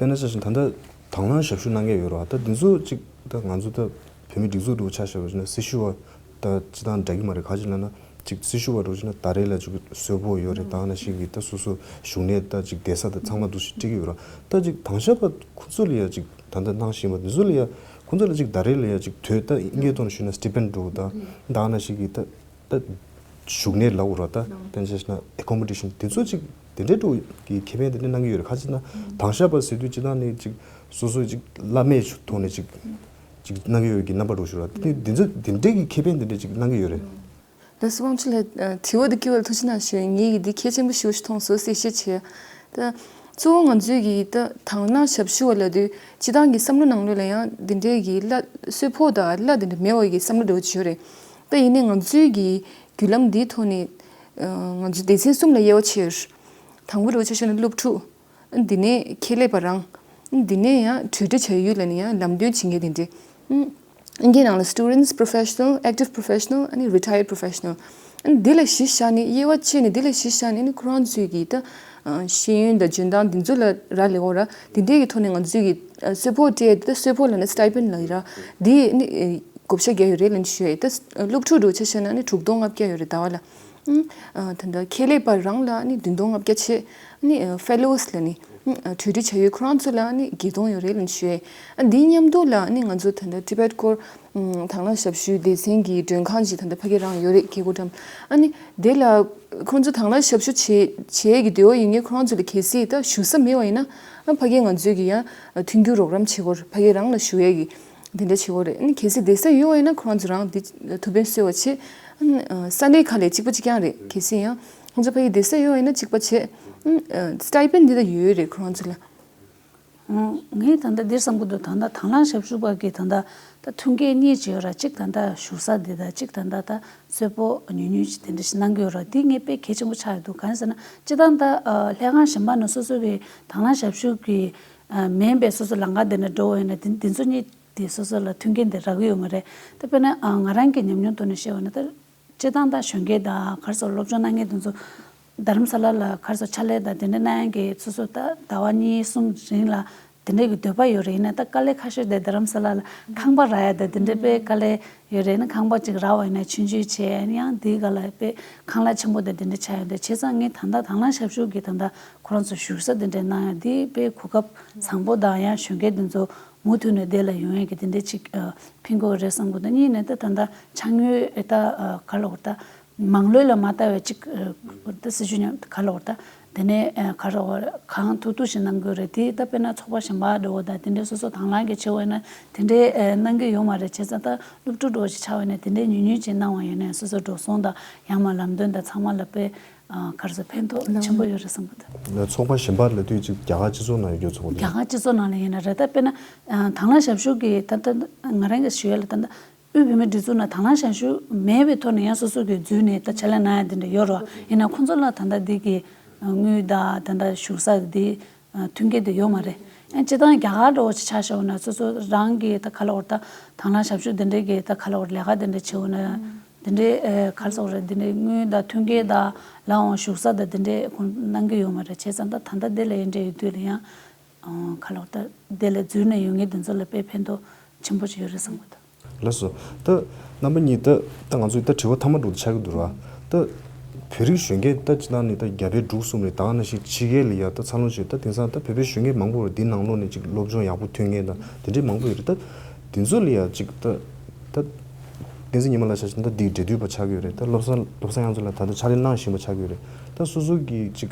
དཔེར་ན་ཆ་བཞག་ན་ད་ལྟ་དང་བླངས་ཞབས་ཞུ་གནང་མཁན་ཡོད་རེད་བ། ད་འདི་ཚོ་ཅིག་ད་ང་ཚོ་ད་བོད་མི་སྒྲིག་འཛུགས་འདྲ་བོ་ཆ་བཞག་པ་ཡིན་ན་སྲི་ཞུ་བ་ད་སྤྱིར་བཏང་འདྲ་གི་མ་རེད། ག་ཅིག་ལབ་ན་ཅིག་སྲི་ཞུ་བ་འདྲ་བོ་བྱས་ན་ཟླ་རེ་ལ་ཅིག་གསོལ་ཕོགས་ཡོད་རེད། ད་ནང་བཞིན་གྱི་ད་སོ་སོ་བཞུགས་གནས་ད་ཅིག་བསྡད་ས་ད་ཚང་མ་འདུག་སེ་སྤྲད་ཀྱི་ཡོད་རེད། ད་ཅིག་དེང་སང་ཕར་ཁོ་ཚོ་ལ་ཡ་ཅིག་ད་ལྟ་གནང་བཞིན་པ་འདི་ཚོ་ལ་ཡ་ཁོ་ཚོ་ལ་ཅིག་ཟླ་རེ་ལ་ཡ་ཅིག་དུས་ད་དབྱིན་སྐད་ཐོག་ནས་ཞུས་ན་སི་ཊི་པེན་འདྲ་བོ་ད་ད་ནང་བཞིན་གྱི་ད། ད་བཞུགས་གནས་ལབ་དགོས་རེད། ད་དཔེར་ན་ཆ་བཞག་ན་ཨེ་ཀོ་མོ་ཌེ་ཤན་དེ་ཚོ་ཅིག་དེ་འདྲའི་འདྲ་བོ་གི་ཁེ་ཕན་དེ་འདྲ་གནང་གི་ཡོད་རེད། ག་ཅིག་ན་དང་ཞག་པ་ཟེར་དུས་སྤྱིར་བཏང་ནས་ཅིག་སོ་སོའི་ཅིག་བླ་མེད་ཐོག་ནས་ཅིག་ཅིག་གནང་གི་ཡོད་ཀྱི་རྣམ་པ་འདྲ་བོ་ཞིག་རེད། དེ་དེ་ཚོ་དེ་འདྲའི་གི་ཁེ་ཕན་དེ་འདྲ་ཅིག་གནང་གི་ཡོད་རེད། ལགས་སོ། དབང་ཕྱུག་ལགས། དྲི་བ་འདི་བཀོད་པར་ཐུགས་རྗེ་གནང་ཞུ་ཡིན། ངེད་ཀྱིས་འདི་གལ་ཆེན་པོ་ཞེ་པོ་ཞིག་མཐོང་སོང་གསལ་བཤད་བྱས། ད་གཙོ་བོ་ང་ཚོས་ཀྱི་ད་དང་བླངས་ཞབས་ཞུ་བ་ལབ་དུས་སྤྱིར་བཏང་གི་བསམ་བློ་ནང་ལོགས་ལ་ཡང་འདི་འདྲའི་གི་གླ་གསོལ་ཕོགས་དང་གླ་འདི་འདྲ་མེད་པའི་གི་བསམ་བློ་འདྲ་བོ་ཅིག་ཡོད་རེད། ད་ཡིན་ནའི་ང་ཚོའི་གི་བརྒྱུད་ལམ་འདིའི་ཐོག་ནས་ང་ཚོ་སྡེ་ཚན་གསུམ་ལ་དབྱེ་བ་ཕྱེ་ཡོད་རེད། དང་པོ་འདྲ་བོ་ཆ་བཞག་ན་སློབ་ཕྲུག་འདི་ནས་ཁྱད་ལས་པ་རང་། འདི་ནས་ཡང་གྲོས་འདྲི་བྱ་ཡུལ་ལ་ནི་ཡང་ལམ་སྟོན་བྱེད་མཁན་དེ་འདྲས། ཨིན་སྐད་ནང་ལ་students professional, active professional ཨ་ནི་retired professional ཨ་ནི་འདི་ལ་གཞི་བཞག་ནས་དབྱེ་བ་ཕྱེ་ནས་འདི་ལ་གཞི་བཞག་ནས་ནི་ཁོ་རང་ཚོའི་གི་ད་ཤེས་ཡོན་དང་འཇོན་ཐང་འདི་ཚོ་ལ་རག་ལས་འོ་ར་འདི་འདྲས་ཀྱི་ཐོག་ནས་ང་ཚོའི་གི་གསོལ་ཕོགས་སྤྲད་ད་གསོལ་ཕོགས་ལ་ནི་stipend ལ་ཡི་ར་འདི་ནི་བགོ་བཤའ་རྒྱག་ཡོད་རེད་ལབ་ནས་ཞུ་ཡ་ཡིན། ད་སློབ་ཕྲུག་འདྲ་བོ་ཆ་བཞག་ན་ནི་དྲུག་སྟོང་ལྔ་བརྒྱ་ཡོད་རེད་ཟླ་བ་ལ། ཨ་ད་ལྟ་ཁྱད་ལས་པ་རང་ལ་ནི་བདུན་སྟོང་ལྔ་བརྒྱ་བྱས། ནི་fellows ལ་ནི་གྲོས་འདྲི་བྱ་ཡུལ་ཁོ་རང་ཚོ་ལ་ནི་བརྒྱད་སྟོང་ཡོད་རེད་ལབ་ནས་ཞུ་ཡ་ཡིན། ཨ་འདིའི་མཉམ་དུ་ལ་ནི་ང་ཚོ་ད་ལྟ་Tibet Core དང་བླངས་ཞབས་ཞུའི་སྡེ་ཚན་གྱི་མགྲོན་ཁང་ཅིག་ད་ལྟ་ཕ་གི་རང་ཡོད་རེད། ཁེ་གོ་ཏམ། ཨ་ནི་དེ་ལ་ཁོང་ཚོ་དང་བླངས་ཞབས་ཞུ་བྱེད་བྱེད་ཀྱི་འདོད་པ་ཡོད་མཁན་ཁོ་རང་ཚོ་ལ་གལ་སྲིད་ད་བཞུགས་ས་མེད་པ་ཡིན་ན་ཨ་ཕ་གི་ང་ཚོས་ཀྱི་ཡང་མཐུན་འགྱུར་རོགས་རམ་བྱེད་དགོས་རེད། ཕ་གི་རང་ལ་བཞུགས་ཡས་ཀྱི་དེ་འདྲ་བྱེད་དགོས་རེད། ཨ་ནི་གལ་སྲིད་བསྡད་ས་ཡོད་པ་ཡིན་ན་ཁོ་རང་ཚོ་རང་དེ་ཐུགས་ཕན་གསོས་པ་བྱེད། ཨ་ནི་ས་གནས་ཁག་ལ་གཅིག་པ་གཅིག་རྐྱང་རེད། གལ་སྲིད་ཡང་ཁོང་ཚོ་ཕ་གི་བསྡད་ས་ཡོད་པ་ཡིན་ན་གཅིག་པ་བྱེད། ཨ་ནི་stipend འདི་ད་ཡོད་ཡོད་རེད་ཁོ་རང་ཚོ་ལ། ངས་ད་ལྟ་འདིར་བསམ་གྱི་འདུག་ད་ལྟ་དང་བླངས་ཞབས་ཞུ་པ་གིས་ད་ལྟ་ད་མཐུན་རྐྱེན་གཉིས་ཅིག་ཡོད་ར། གཅིག་ད་ལྟ་བཞུགས་ས་འདི་དང་གཅིག་ད་ལྟ་ད་གསོལ་ཕོགས་ཉུང་ཉུང་ཅིག་དེ་འདྲ་ཞིག་གནང་གི་ཡོད་ར། འདི་ངས་དཔེ་གལ་ཆེན་པོ་ཆགས་ཡོད་འདུག་གང་ཟེར་ན་སྤྱིར་བཏང་ད་ལྷན་ཁང་གཞན་པ་ནང་སོ་སོ་གི་དང་བླངས་ཞབས་ཞུ་གི་མིན་པའི་སོ་སོ་ལམ་ཁ་འདི་འདྲ་འགྲོ་བ་ཡིན་ན་འདི་འདི་ཚོ་གཉིས་དེ་སོ་སོ་ལ་མཐུན་རྐྱེན་དེ་རག་གི་ཡོད་མ་རེད། ད་དཔེར་ན་ང་རང་གི་ཉམས་མྱོང་ཐོག་ནས་བཤད་པ་ན་ད། སྤྱིར་བཏང་ད་གཞོན་སྐྱེས་དང་ག་རེ་ཟེར་སློབ་སྦྱོང་གནང་མཁན་དེ་ཚོ་རྡ་རམ་ས་ལ་ལ་ག་རེ་ཟེར་ཕྱག་ལས་དང་དེ་འདྲ་གནང་མཁན་གྱི་སོ་སོ་ད་ཟླ་བ་གཉིས་གསུམ་རིང་ལ་དེ་འདྲ་གི་འདོད་པ་ཡོད་རེད། ཡིན་ན་ད་དཀའ་ལས་ཁག་ཤོས་དེ་རྡ་རམ་ས་ལ་ལ་ཁང་པ་རག་ཡ་དང་དེ་འདྲ་དཔེ་དཀའ་ལས་ཡོད་རེད། ན་ཁང་པ་ཅིག་རག་པ་ཡིན་ན་ཆུང་ཆུང་བྱས་ཡང་དེའི་སྒང་ལ་དཔེ་ཁང་གླ་ཆེན་པོ་དང་དེ་འདྲ་ཆགས་ཡོད་འདུག་བྱས་ཙང་ངས་ད་ལྟ་དང་བླངས་ཞབས་ཞུ་གི་ད་ལྟ་ཁོ་རང་ཚོ་བཞུགས་ས་དེ་འདྲ་གནང་ཡ་དེ་དཔེ་གོ་སྐབས་བཟང་པོ་དང་ཡང་གཞོན་སྐྱེས་དེ་ཚོ་མུ་མཐུད་ནས་དེ་ལ་ཡོང་ཡས་ཀྱི་དེ་འདྲ་ཅིག་ཨ་ཕན་གྱི་རེད་བསམ་གྱི་འདུག་གཉིས་ནས་ད་ད་ལྟ་ཕྱག་དངུལ་ཨེ་ད་ཨ་ག་ལ་བར་ད་མང་ལོས་ལ་མ་ལྟ་བའི་ཅིག་ཨ་ད་སྲིད་ཇུས་ཉམས་ག་ལ་བར་ད་དེ་ནས་ཨ་ག་ལ་བར་གང་ཐུབ་ཐུབ་ཞིག་གནང་དགོས་རེད། དེ་ད་དཔེར་ན་ཚོགས་པ་གཞན་པ་འགྲོ་བ་དང་དེ་འདྲའི་སོ་སོ་དང་བླངས་ཀྱི་ཆེ་བ་ཡིན་ན་དེ་འདྲའི་ཨ་གནང་གི་ཡོད་མ་རེད། བྱས་ཙང་ད་སློབ་ཕྲུག་འགྲོ་བ་ཞིག་ཆགས་པ་ཡིན་ན་དེ་འདྲའི་ཉུང་ཉུང་ཅིག་གནང་བ་ཡིན་ན་སོ་སོ་འགྲོ་སོང་དང་ཡང་མ་ལམ་སྟོན་དང་ཚང་མ་ལ་དཔེ་ག་རེ་ཟེར་ཕན་ཐོགས་ཆེན་པོ་ཡོད་རེད་བསམ་གྱི་འདུག་ཚོགས་པ་གཞན་པ་ལ་དུས་གཅིག་རྒྱ་གར་སྤྱི་ཚོགས་ནང་ཡོད་རྒྱུ་ཚོགས་པ་རྒྱ་གར་སྤྱི་ཚོགས་ནང་ལ་ཡིན་ན་རེད། ད་དཔེར་ན་དང་བླངས་ཞབས་ཞུ་གི་ད་ལྟ་ང་རང་གི་ཞུ་ཡ་ལ་ད་ལྟ་དབུས་བོད་མིའི་སྒྲིག་འཛུགས་ནང་དང་བླངས་ཞབས་ཞུ་མེད་པའི་ཐོག་ནས་ཡང་སོ་སོ་གི་འཛུལ་ནས་ད་ཕྱག་ལས་གནང་ཡ་དེ་འདྲ་ཡོད་རེད། ཡིན་ན་ཁོང་ཚོ་ལ་ད་ལྟ་འདི་གི་དངུལ་དང་ད་ལྟ་བཞུགས་ས་འདི་མཐུན་རྐྱེན་དེ་ཡོད་མ་རེད། ཡང་སྤྱིར་བཏང་རྒྱ་གར་འདྲ་བོ་ཞིག་ཆ་བཞག་ན་སོ་སོ་རང་གི་ད་ག་ལ་བར་ད་དང་བླངས་ཞབས་ཞུ་འདི་འདྲའི་གི་ད་ག་ལ་བར་ལས་ཀ་འདི་འདྲ་བྱེད་འོ་ན། དེ་འདྲའི་ཨེ་ག་རེ་ཟེར་དགོས་རེད། དེ་འདྲའི་དངུལ་དང་མཐུན་རྐྱེན་དང་ལའང་བཞུགས་ས་དང་དེ་འདྲའི་ཁོང་གནང་གི་ཡོད་མ་རེད། བྱས་ཙང་ད་ད་ལྟ་དེ་ལ་ཡིན་འདྲ་ཡོད་དུས་ལ་ཡང་ཨང་ག་ལོག་ད་དེ་ལ་འཛུལ་ནས་ཡོང་མཁན་དེ་ཚོ་ལ་དཔེ་ཕན་ཐོགས་ཆེན་པོ་ཞིག་ཡོད་རེད་བསམ་གི་འདུག་ལགས་སོ། ད་རྣམ་པ་གཉིས་ད་ད་ང་ཚོའི་ད་དྲི་བ་མཐའ་མ་འདྲ་བོ་ཆགས་ཀྱི་འདུག་ར། ད་བོད་རིགས་གཞོན་སྐྱེས་ད་སྤྱིར་བཏང་ནས་ད་རྒྱ་བལ་འབྲུག་གསུམ་རེད། ད་ག་ནང་བཞིན་ཕྱི་རྒྱལ་ལ་ཡ་ད་འཚར་ལོངས་བྱས། ད་དེང་སང་ད་བོད་པའི་གཞོན་སྐྱེས་མང་པོ་རེད། འདི་ནང་ལོགས་ནས་ཅིག་སློབ་སྦྱོང་ཡག་པོ་ཐོན་མཁན་དང་དེ་འདྲའི་མང་པོ་ཡོད་རེད། ད་དེ་ཚོ་ལ་ཡ་ཅིག་ད་ད་བསྟན་འཛིན་ཉི་མ་ལགས་ཆ་བཞག་ན་ད་འདི་འབྲེལ་མཐུད་པ་ཆགས་ཀྱི་ཡོད་རེད། ད་བློ་བཟང་བློ་བཟང་ཡང་རྩེ་ལགས་ད་ལྟ་ཕྱག་ལས་གནང་བཞིན་པ་ཆགས་ཀྱི་ཡོད་རེད། ད་སོ་སོ་གི་ཅིག་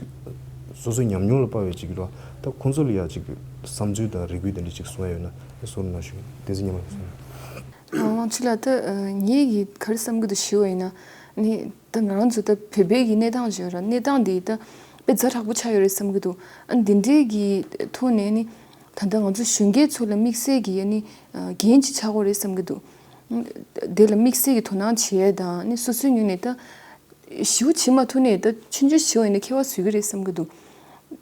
སོ་སོའི་ཉམས་མྱོང་ལ་དཔག་པའི་ཅིག་ལ་ད་ཁོང་ཚོ་ལ་ཡ་ཅིག་བསམ་ཚུལ་དང་རེ་སྐུལ་དེ་འདྲ་ཅིག་གསུང་ཡ་ཡོད་ན་གསུང་རོགས་གནང་ཞུ། བསྟན་འཛིན་ཉི་མ་ལགས་གསུང་། དབང་ཕྱུག་ལགས། ད་ངེད་ཀྱིས་ག་རེ་བསམ་གྱི་འདུག་ཞུ་བ་ཡིན་ན་ནི་ད་ང་རང་ཚོ་ད་བོད་པའི་གི་གནས་སྟངས་ཞིག་ཡོད་ར། གནས་སྟངས་འདི་ད་དཔེ་ཛ་དྲག་པོ་ཆགས་ཡོད་རེད་བསམ་གྱི་འདུག་ཨ་འདི་འདྲའི་གི་ཐོག་ནས་ནི་ད་ལྟ་ང་ཚོ་གཞོན་སྐྱེས་ཚོ་ལ་དམིགས་བསལ་གྱི་ཡ་ནི་འགན་ཅིག་ཆགས་ཀྱི་ཡོད་རེད་བསམ་གྱི་འདུག་དེ་ལ་དམིགས་བསལ་གྱི་དོ་སྣང་བྱེད་ཡ་དང་ནི་སོ་སོའི་ངོས་ནས་ད་ཞེ་པོ་བྱེད་མ་ཐུབ་ནའི་ད་ཆུང་ཆུང་ཞིག་ཡིན་ན་ཁྱད་པར་བཟོ་གི་རེད་བསམ་གྱི་འདུག་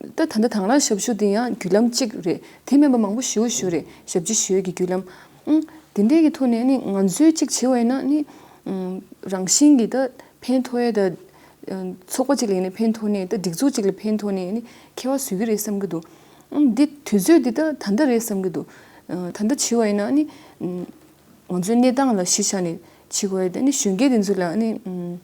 ད་ད་ལྟ་དང་བླངས་ཞབས་ཞུ་འདི་ཡང་བརྒྱུད་ལམ་གཅིག་རེད། དེ་མིན་པ་མང་པོ་ཞེ་པོ་ཞིག་ཡོད་རེད། ཞབས་ཕྱི་ཞུ་ཡས་ཀྱི་བརྒྱུད་ལམ། ཨང་། དེ་འདྲའི་གི་ཐོག་ནས་ནི་ང་ཚོས་གཅིག་བྱེད་པ་ཡིན་ན་ནི་ཨང་རང་བཞིན་གྱིས་ད་ཕན་ཐོགས་ཡས་ད་ཚོགས་པ་གཅིག་ལ་ཡིན་ན་ཕན་ཐོགས་ནས་ད་སྒྲིག་འཛུགས་གཅིག་ལ་ཕན་ཐོགས་ནས་ནི་ཁྱད་པར་བཟོ་གི་རེད་བསམ་གྱི་འདུག་ཨང་། འདི་དུས་ཚོད་འདི་ད་ད་ལྟ་རེད་བསམ་གྱི་འདུག་ཨ། ད་ལྟ་བྱས་པ་ཡིན་ན་ཨ་ནི། ཨམ། ང་ཚོའི་གནས་སྟངས་ལ་གཞི་བཞག་ནས་བྱེད་དགོས་ཡ་དེ་ཨ་ནི་གཞོན་སྐྱེས་དེ་ཚོ་ལ་ཨ་ནི། ཨམ།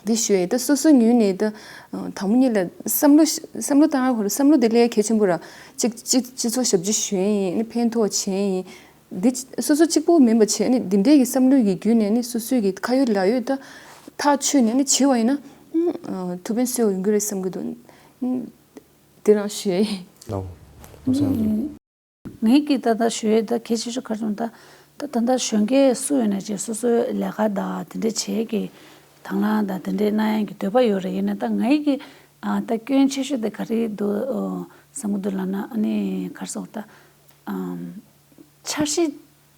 འདི་ཞུ་ཡ་ཡིན། ད་སོ་སོའི་ངོས་ནས་ད་ཨ། དང་པོ་ཉིད་ལ་བསམ་བློ་བསམ་བློ་བཏང་ཡ་ཁོ་རང་བསམ་བློ་དེ་ལས་གལ་ཆེན་པོ་ར། གཅིག་གཅིག་སྤྱི་ཚོགས་ཞབས་ཕྱི་ཞུ་ཡ་ཡིན། ཨ་ནི་ཕན་ཐོགས་བྱེད་ཡ་ཡིན། འདི་སོ་སོ་གཅིག་པོ་མིན་པ་བྱས་ནས་འདི་འདྲའི་གི་བསམ་བློའི་གི་བརྒྱུད་ནས་ནི་སོ་སོའི་གི་ཁ་ཡོད་ལག་ཡོད་ད་ཐག་ཆོད་ནས་ནི་བྱེད་པ་ཡིན་ན། ཨ། ཐུགས་ཕན་གསོས་པ་ཡོང་གི་རེད་བསམ་གྱི་འདུག་དེ་རང་ཞུ་ཡ་ཡིན། ལགས། ལགས་སོ། ངས་ཀྱིས་ད་ལྟ་ཞུ་ཡས་ད་གལ་ཆེ་ཤོས་ག་རེ་བྱུང་ད། ད་ད་ལྟ་གཞོན་སྐྱེས་སུ་ཡོད་ན་ཅིག་སོ་སོའི་ལས་ཀ་དང་དེ་འདྲ་བྱེད་ཀྱི་དང་བླངས་དང་དེ་འདྲའི་གནང་ཡས་ཀྱི་འདོད་པ་ཡོད་རེད། ཡིན་ན་ད་ངའི་གི་ཨ། ད་སྐྱོན་ཆེ་ཤོས་དེ་ག་རེ་འདུག་ཨོ། བསམ་གྱི་འདུག་ལབ་ན་ཨ་ནི་ག་རེ་ཟེར་ད། ཨམ། འཆར་གཞི་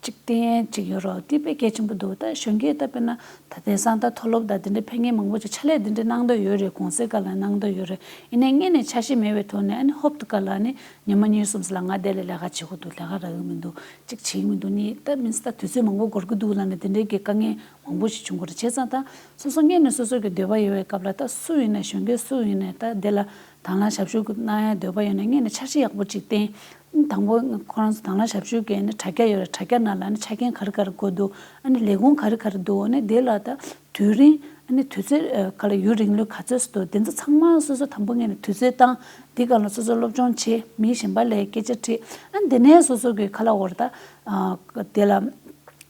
གཅིག་བཏིང་ཡས་གཅིག་ཡོད་རེད། དེ་དཔེ་གལ་ཆེན་པོ་འདུག་ད་གཞོན་སྐྱེས་ད་དཔེར་ན་ད་དེང་སང་ད་མཐོ་སློབ་དང་དེ་འདྲའི་ཕན་ངེས་མང་པོ་ཅིག་ཕྱག་ལས་དེ་འདྲའི་གནང་འདོད་ཡོད་རེད། གུང་སེང་སྐབས་ལ་གནང་འདོད་ཡོད་རེད། ཡིན་ནའི་སྔོན་ནས་འཆར་གཞི་མེད་པའི་ཐོག་ནས་ཨ་ནི་ཧོབ་ཏེ་ག་ལ་ནི་ཉི་མ་གཉིས་གསུམ་ཙམ་ལ་ང་དེ་ལ་ལས་ཀ་བྱེད་དགོས་འདུག་ལས་ཀ་རག་གི་མི་འདུག་གཅིག་བྱེད་ཀྱི་མི་འདུག་གཉིས་ད་མིན་ད་དུས་ཚོད་མང་པོ་འགོར་གྱི་འདུག་ལབ་ནས་དེ་འདྲའི་གི་དཀའ་ངལ་མང་པོ་ཞིག་བྱུང་གི་རེད། བྱས་ཙང་ད་སོ་སོ་སྔོན་ནས་སོ་སོ་གི་འདོད་པ་ཡོད་པའི་སྐབས་ལ་ད་སུ་ཡིན་ན་གཞོན་སྐྱེས་སུ་ཡིན་ནའི་ད་དེ་ལ་དང་བླངས་ཞབས་ཞུ་གནང་ཡ་འདོད་པ་ཡོད་ན་སྔོན་ནས་འཆར་གཞི་ཡག་པོ་ཅིག་བཏིང་། དང་པོ་ཁོ་རང་ཚོ་དང་བླངས་ཞབས་ཞུ་གི་ནི་དྲ་རྒྱ་ཡོད་རེད། དྲ་རྒྱ་ནང་ལ་ནི་ཆ་རྐྱེན་ག་རེ་ག་རེ་དགོས་འདུག་ཨ་ནི་ལས་ཁུངས་ག་རེ་ག་རེ་འདུག་ཨ་ནི་དེ་ལ་ད་དུས་རིང་ཨ་ནི་དུས་ཚོད་ག་ལ་ཡུན་རིང་ལོས་ག་ཚོད་འདུག་དེ་ཚོ་ཚང་མ་སོ་སོ་དང་པོ་ངོས་ནས་དུས་ཚོད་བཏང་། དེ་ག་ལ་སོ་སོ་སློབ་སྦྱོང་བྱེད། མི་གཞན་པ་ལ་སྐད་ཆ་དྲིས། ཨ་ནི་དེ་ནས་སོ་སོ་གི་ག་ལ་འོར་ད་དེ་ལ་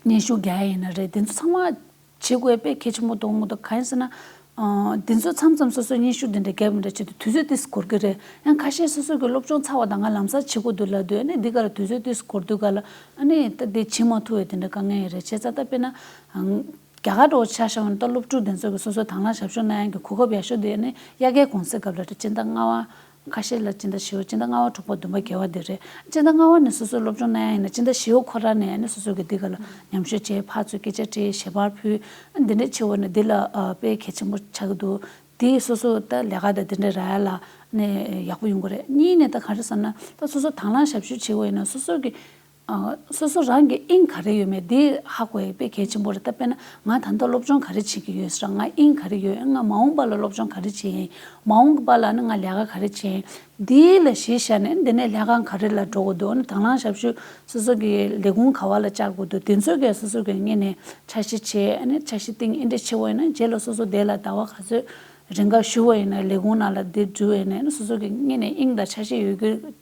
སྙན་ཞུ་རྒྱག་ཡ་ཡིན་ན་རེད། དེ་ཚོ་ཚང་མ་བྱེད་དགོས་དཔེ་གལ་ཆེན་པོ་མཐོང་གི་འདུག་གང་ཡིན་ཟེར་ན། ཨ། འདི་ཚོ་མཚམས་མཚམས་སོ་སོའི་སྙན་ཞུ་འདི་འདྲ་རྒྱབ་འདྲ་བྱེད་དུས་དུས་ཚོད་ཏིས་འགོར་གི་རེད། ཡང་ཁ་ཤས་སོ་སོ་གི་སློབ་སྦྱོང་ཚར་བ་དང་ང་ལམ་སང་བྱེད་དགོས་འདུག་ལབ་དུས་ཨ་ནི་འདི་ག་ལ་དུས་ཚོད་ཏིས་འགོར་དུས་ག་ལ་ཨ་ནི་ད་འདི་བྱེད་མ་ཐུབ་པའི་དེ་འདྲ་དཀའ་ངལ་ཡོད་རེད། བྱས་ཙང་ད་དཔེར་ན། ཨང་། རྒྱ་གར་འདྲ་བོ་ཆ་བཞག་ན་ད་སློབ་ཕྲུག་དེ་ཚོ་གི་སོ་སོའི་དང་བླངས་ཞབས་ཞུ་གནང་ཡག་གི་གོ་སྐབས་ཡག་ཤོས་དེ་ཨ་ནི་དབྱར་ཁའི་གུང་སེང་སྐབས་ལ་རེད། སྤྱི་ཟླ་ལྔ་པ། ཁ་ཤས་ལ་སྤྱི་ཟླ་བཞི་པ། སྤྱི་ཟླ་ལྔ་པ་དྲུག་པ་བདུན་པ་བརྒྱད་པ་དེ་རེད། སྤྱི་ཟླ་ལྔ་པ་ནས་སོ་སོའི་སློབ་སྦྱོང་གནང་ཡ་ཡིན་ན་སྤྱི་ཟླ་བཞི་པ་ཁོ་རང་ནས་ནི་སོ་སོ་གི་འདི་ག་ལ་མཉམ་ཞུགས་བྱས། ཕར་ཚུར་སྐད་ཆ་དྲིས། ཞལ་པར་ཕུལ། འདི་འདྲ་བྱེད་འོ་ན་འདི་ལ་དཔེ་གལ་ཆེན་པོ་ཆགས་ཀྱི་འདུག་དེས་སོ་སོ་ད་ལས་ཀ་དང་འདི་འདྲ་རག་ཡ་ལ་ནི་ཡག་པོ་ཡོང་གི་རེད། གཉིས་ནས་ད་ག་རེ་ཟེར་ན་ད་སོ་སོ་དང་བླངས་ཞབས་ཞུ་བྱེད་འོ་ཡིན་ན་སོ་སོ་གི་ཨ། སོ་སོ་རང་གི་དབྱིངས་ག་རེ་ཡོད་མེད་འདི་ཧ་གོ་ཡ་དཔེ་གལ་ཆེན་པོ་རེད། ད་དཔེར་ན་ང་ད་ལྟ་སློབ་སྦྱོང་ག་རེ་བྱེད་ཀྱི་ཡོད་ཟེར། ང་དབྱིངས་ག་རེ་ཡོད། ང་མ་འོངས་པ་ལ་སློབ་སྦྱོང་ག་རེ་བྱེད་ཡིན། མ་འོངས་པ་ལ་ནི་ང་ལས་ཀ་ག་རེ་བྱེད་ཡིན། འདི་ལ་གཞི་བཞག་ནས་འདི་ནས་ལས་ཀ་ག་རེ་ལ་འགྲོ་དགོས་འདུག་ཨ་ནི་དང་བླངས་ཞབས་ཞུ་སོ་སོ་གི་ལས་ཁུངས་ག་བ་ལ་བཅར་དགོས་འདུག་དེ་ཚོ་གས་སོ་སོ་གི་སྔོན་ནས་འཆར་གཞི་བྱས། ཨ་ནི་འཆར་གཞི་བཏིང་། ཨེ་འདྲ་བྱེད་འོ་ཡིན་ན་རྗེས་ལ་སོ་སོ་དེ་ལ་ཟླ་བ་ག་ཚོད་རིང་ག་ཞུ་བ་ཡིན་ན་ལས་ཁུངས་ནང་ལ་འདི་འགྲུལ་བ་ཡིན་ན་ཨ་ནི་སོ་སོ་གི་སྔོན་ནས་དབྱིངས་དང་འཆར་གཞི་ཡོད་རྒྱུ།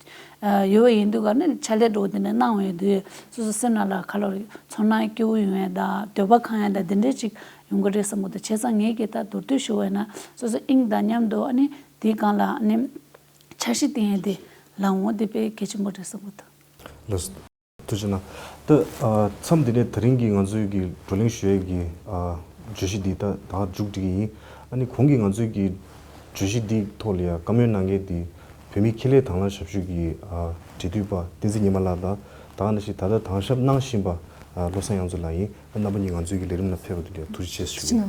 ཨ། ཡོད་པ་ཡིན་དུས་ག་ནི་ཕྱག་ལས་འགྲོ་དེ་ནས་གནང་བ་ཡིན་དུས་སོ་སོ་སེམས་ནང་ལ་ག་ལ་ཚོར་སྣང་སྐྱིད་པོ་ཡོང་ཡ་དང་འདོད་པ་ཁེངས་ཡ་དང་དེ་འདྲས་ཅིག་ཡོང་གི་རེད་བསམ་གི་འདུག་བྱས་ཙང་ངས་ཀྱི་ད་མདོར་བསྡུས་ཞུ་བ་ཡིན་ན་སོ་སོ་དབྱིངས་དང་མཉམ་དུ་ཨ་ནི་དེའི་སྒང་ལ་ཨ་ནི་འཆར་གཞི་བཏིང་ཡ་དེ་ལའང་འོ་དེ་དཔེ་གལ་ཆེན་པོ་རེད་བསམ་གི་འདུག་ལགས་སོ། ཐུགས་རྗེ་གནང་། ད་ཨ་མཚམས་འདི་ནས་ད་རིང་གི་ང་ཚོའི་གི་བགྲོ་གླེང་ཞུ་ཡས་ཀྱི་ཨ་བརྗོད་གཞི་འདི་ད་ད་མཇུག་སྒྲིལ་གྱི་ཡིན། ཨ་ནི་གོང་གི་ང་ཚོའི་གི་བརྗོད་གཞི་འདིའི་ཐོག་ལ་ཡང་བཀའ་མོལ་གནང་མཁན་དེ་བོད་མིའི་ཁེ་ལས་དང་བླངས་ཞབས་ཞུ་གི་ཨ་འབྲེལ་མཐུད་པ་བསྟན་འཛིན་ཉི་མ་ལགས་དང་། ད་ག་ནང་བཞིན་ད་ལྟ་དྭངས་ཞབས་གནང་བཞིན་པ་ཨ་བློ་བཟང་དབྱངས་མཚོ་ལགས་ཡིན། ཨ་རྣམ་པ་གཉིས་ང་ཚོའི་གི་ལས་རིམ་ནང་ཕེབས་པ་དེ་ལ་ཐུགས་རྗེ་ཆེ་ཞུ་གི་ཡིན།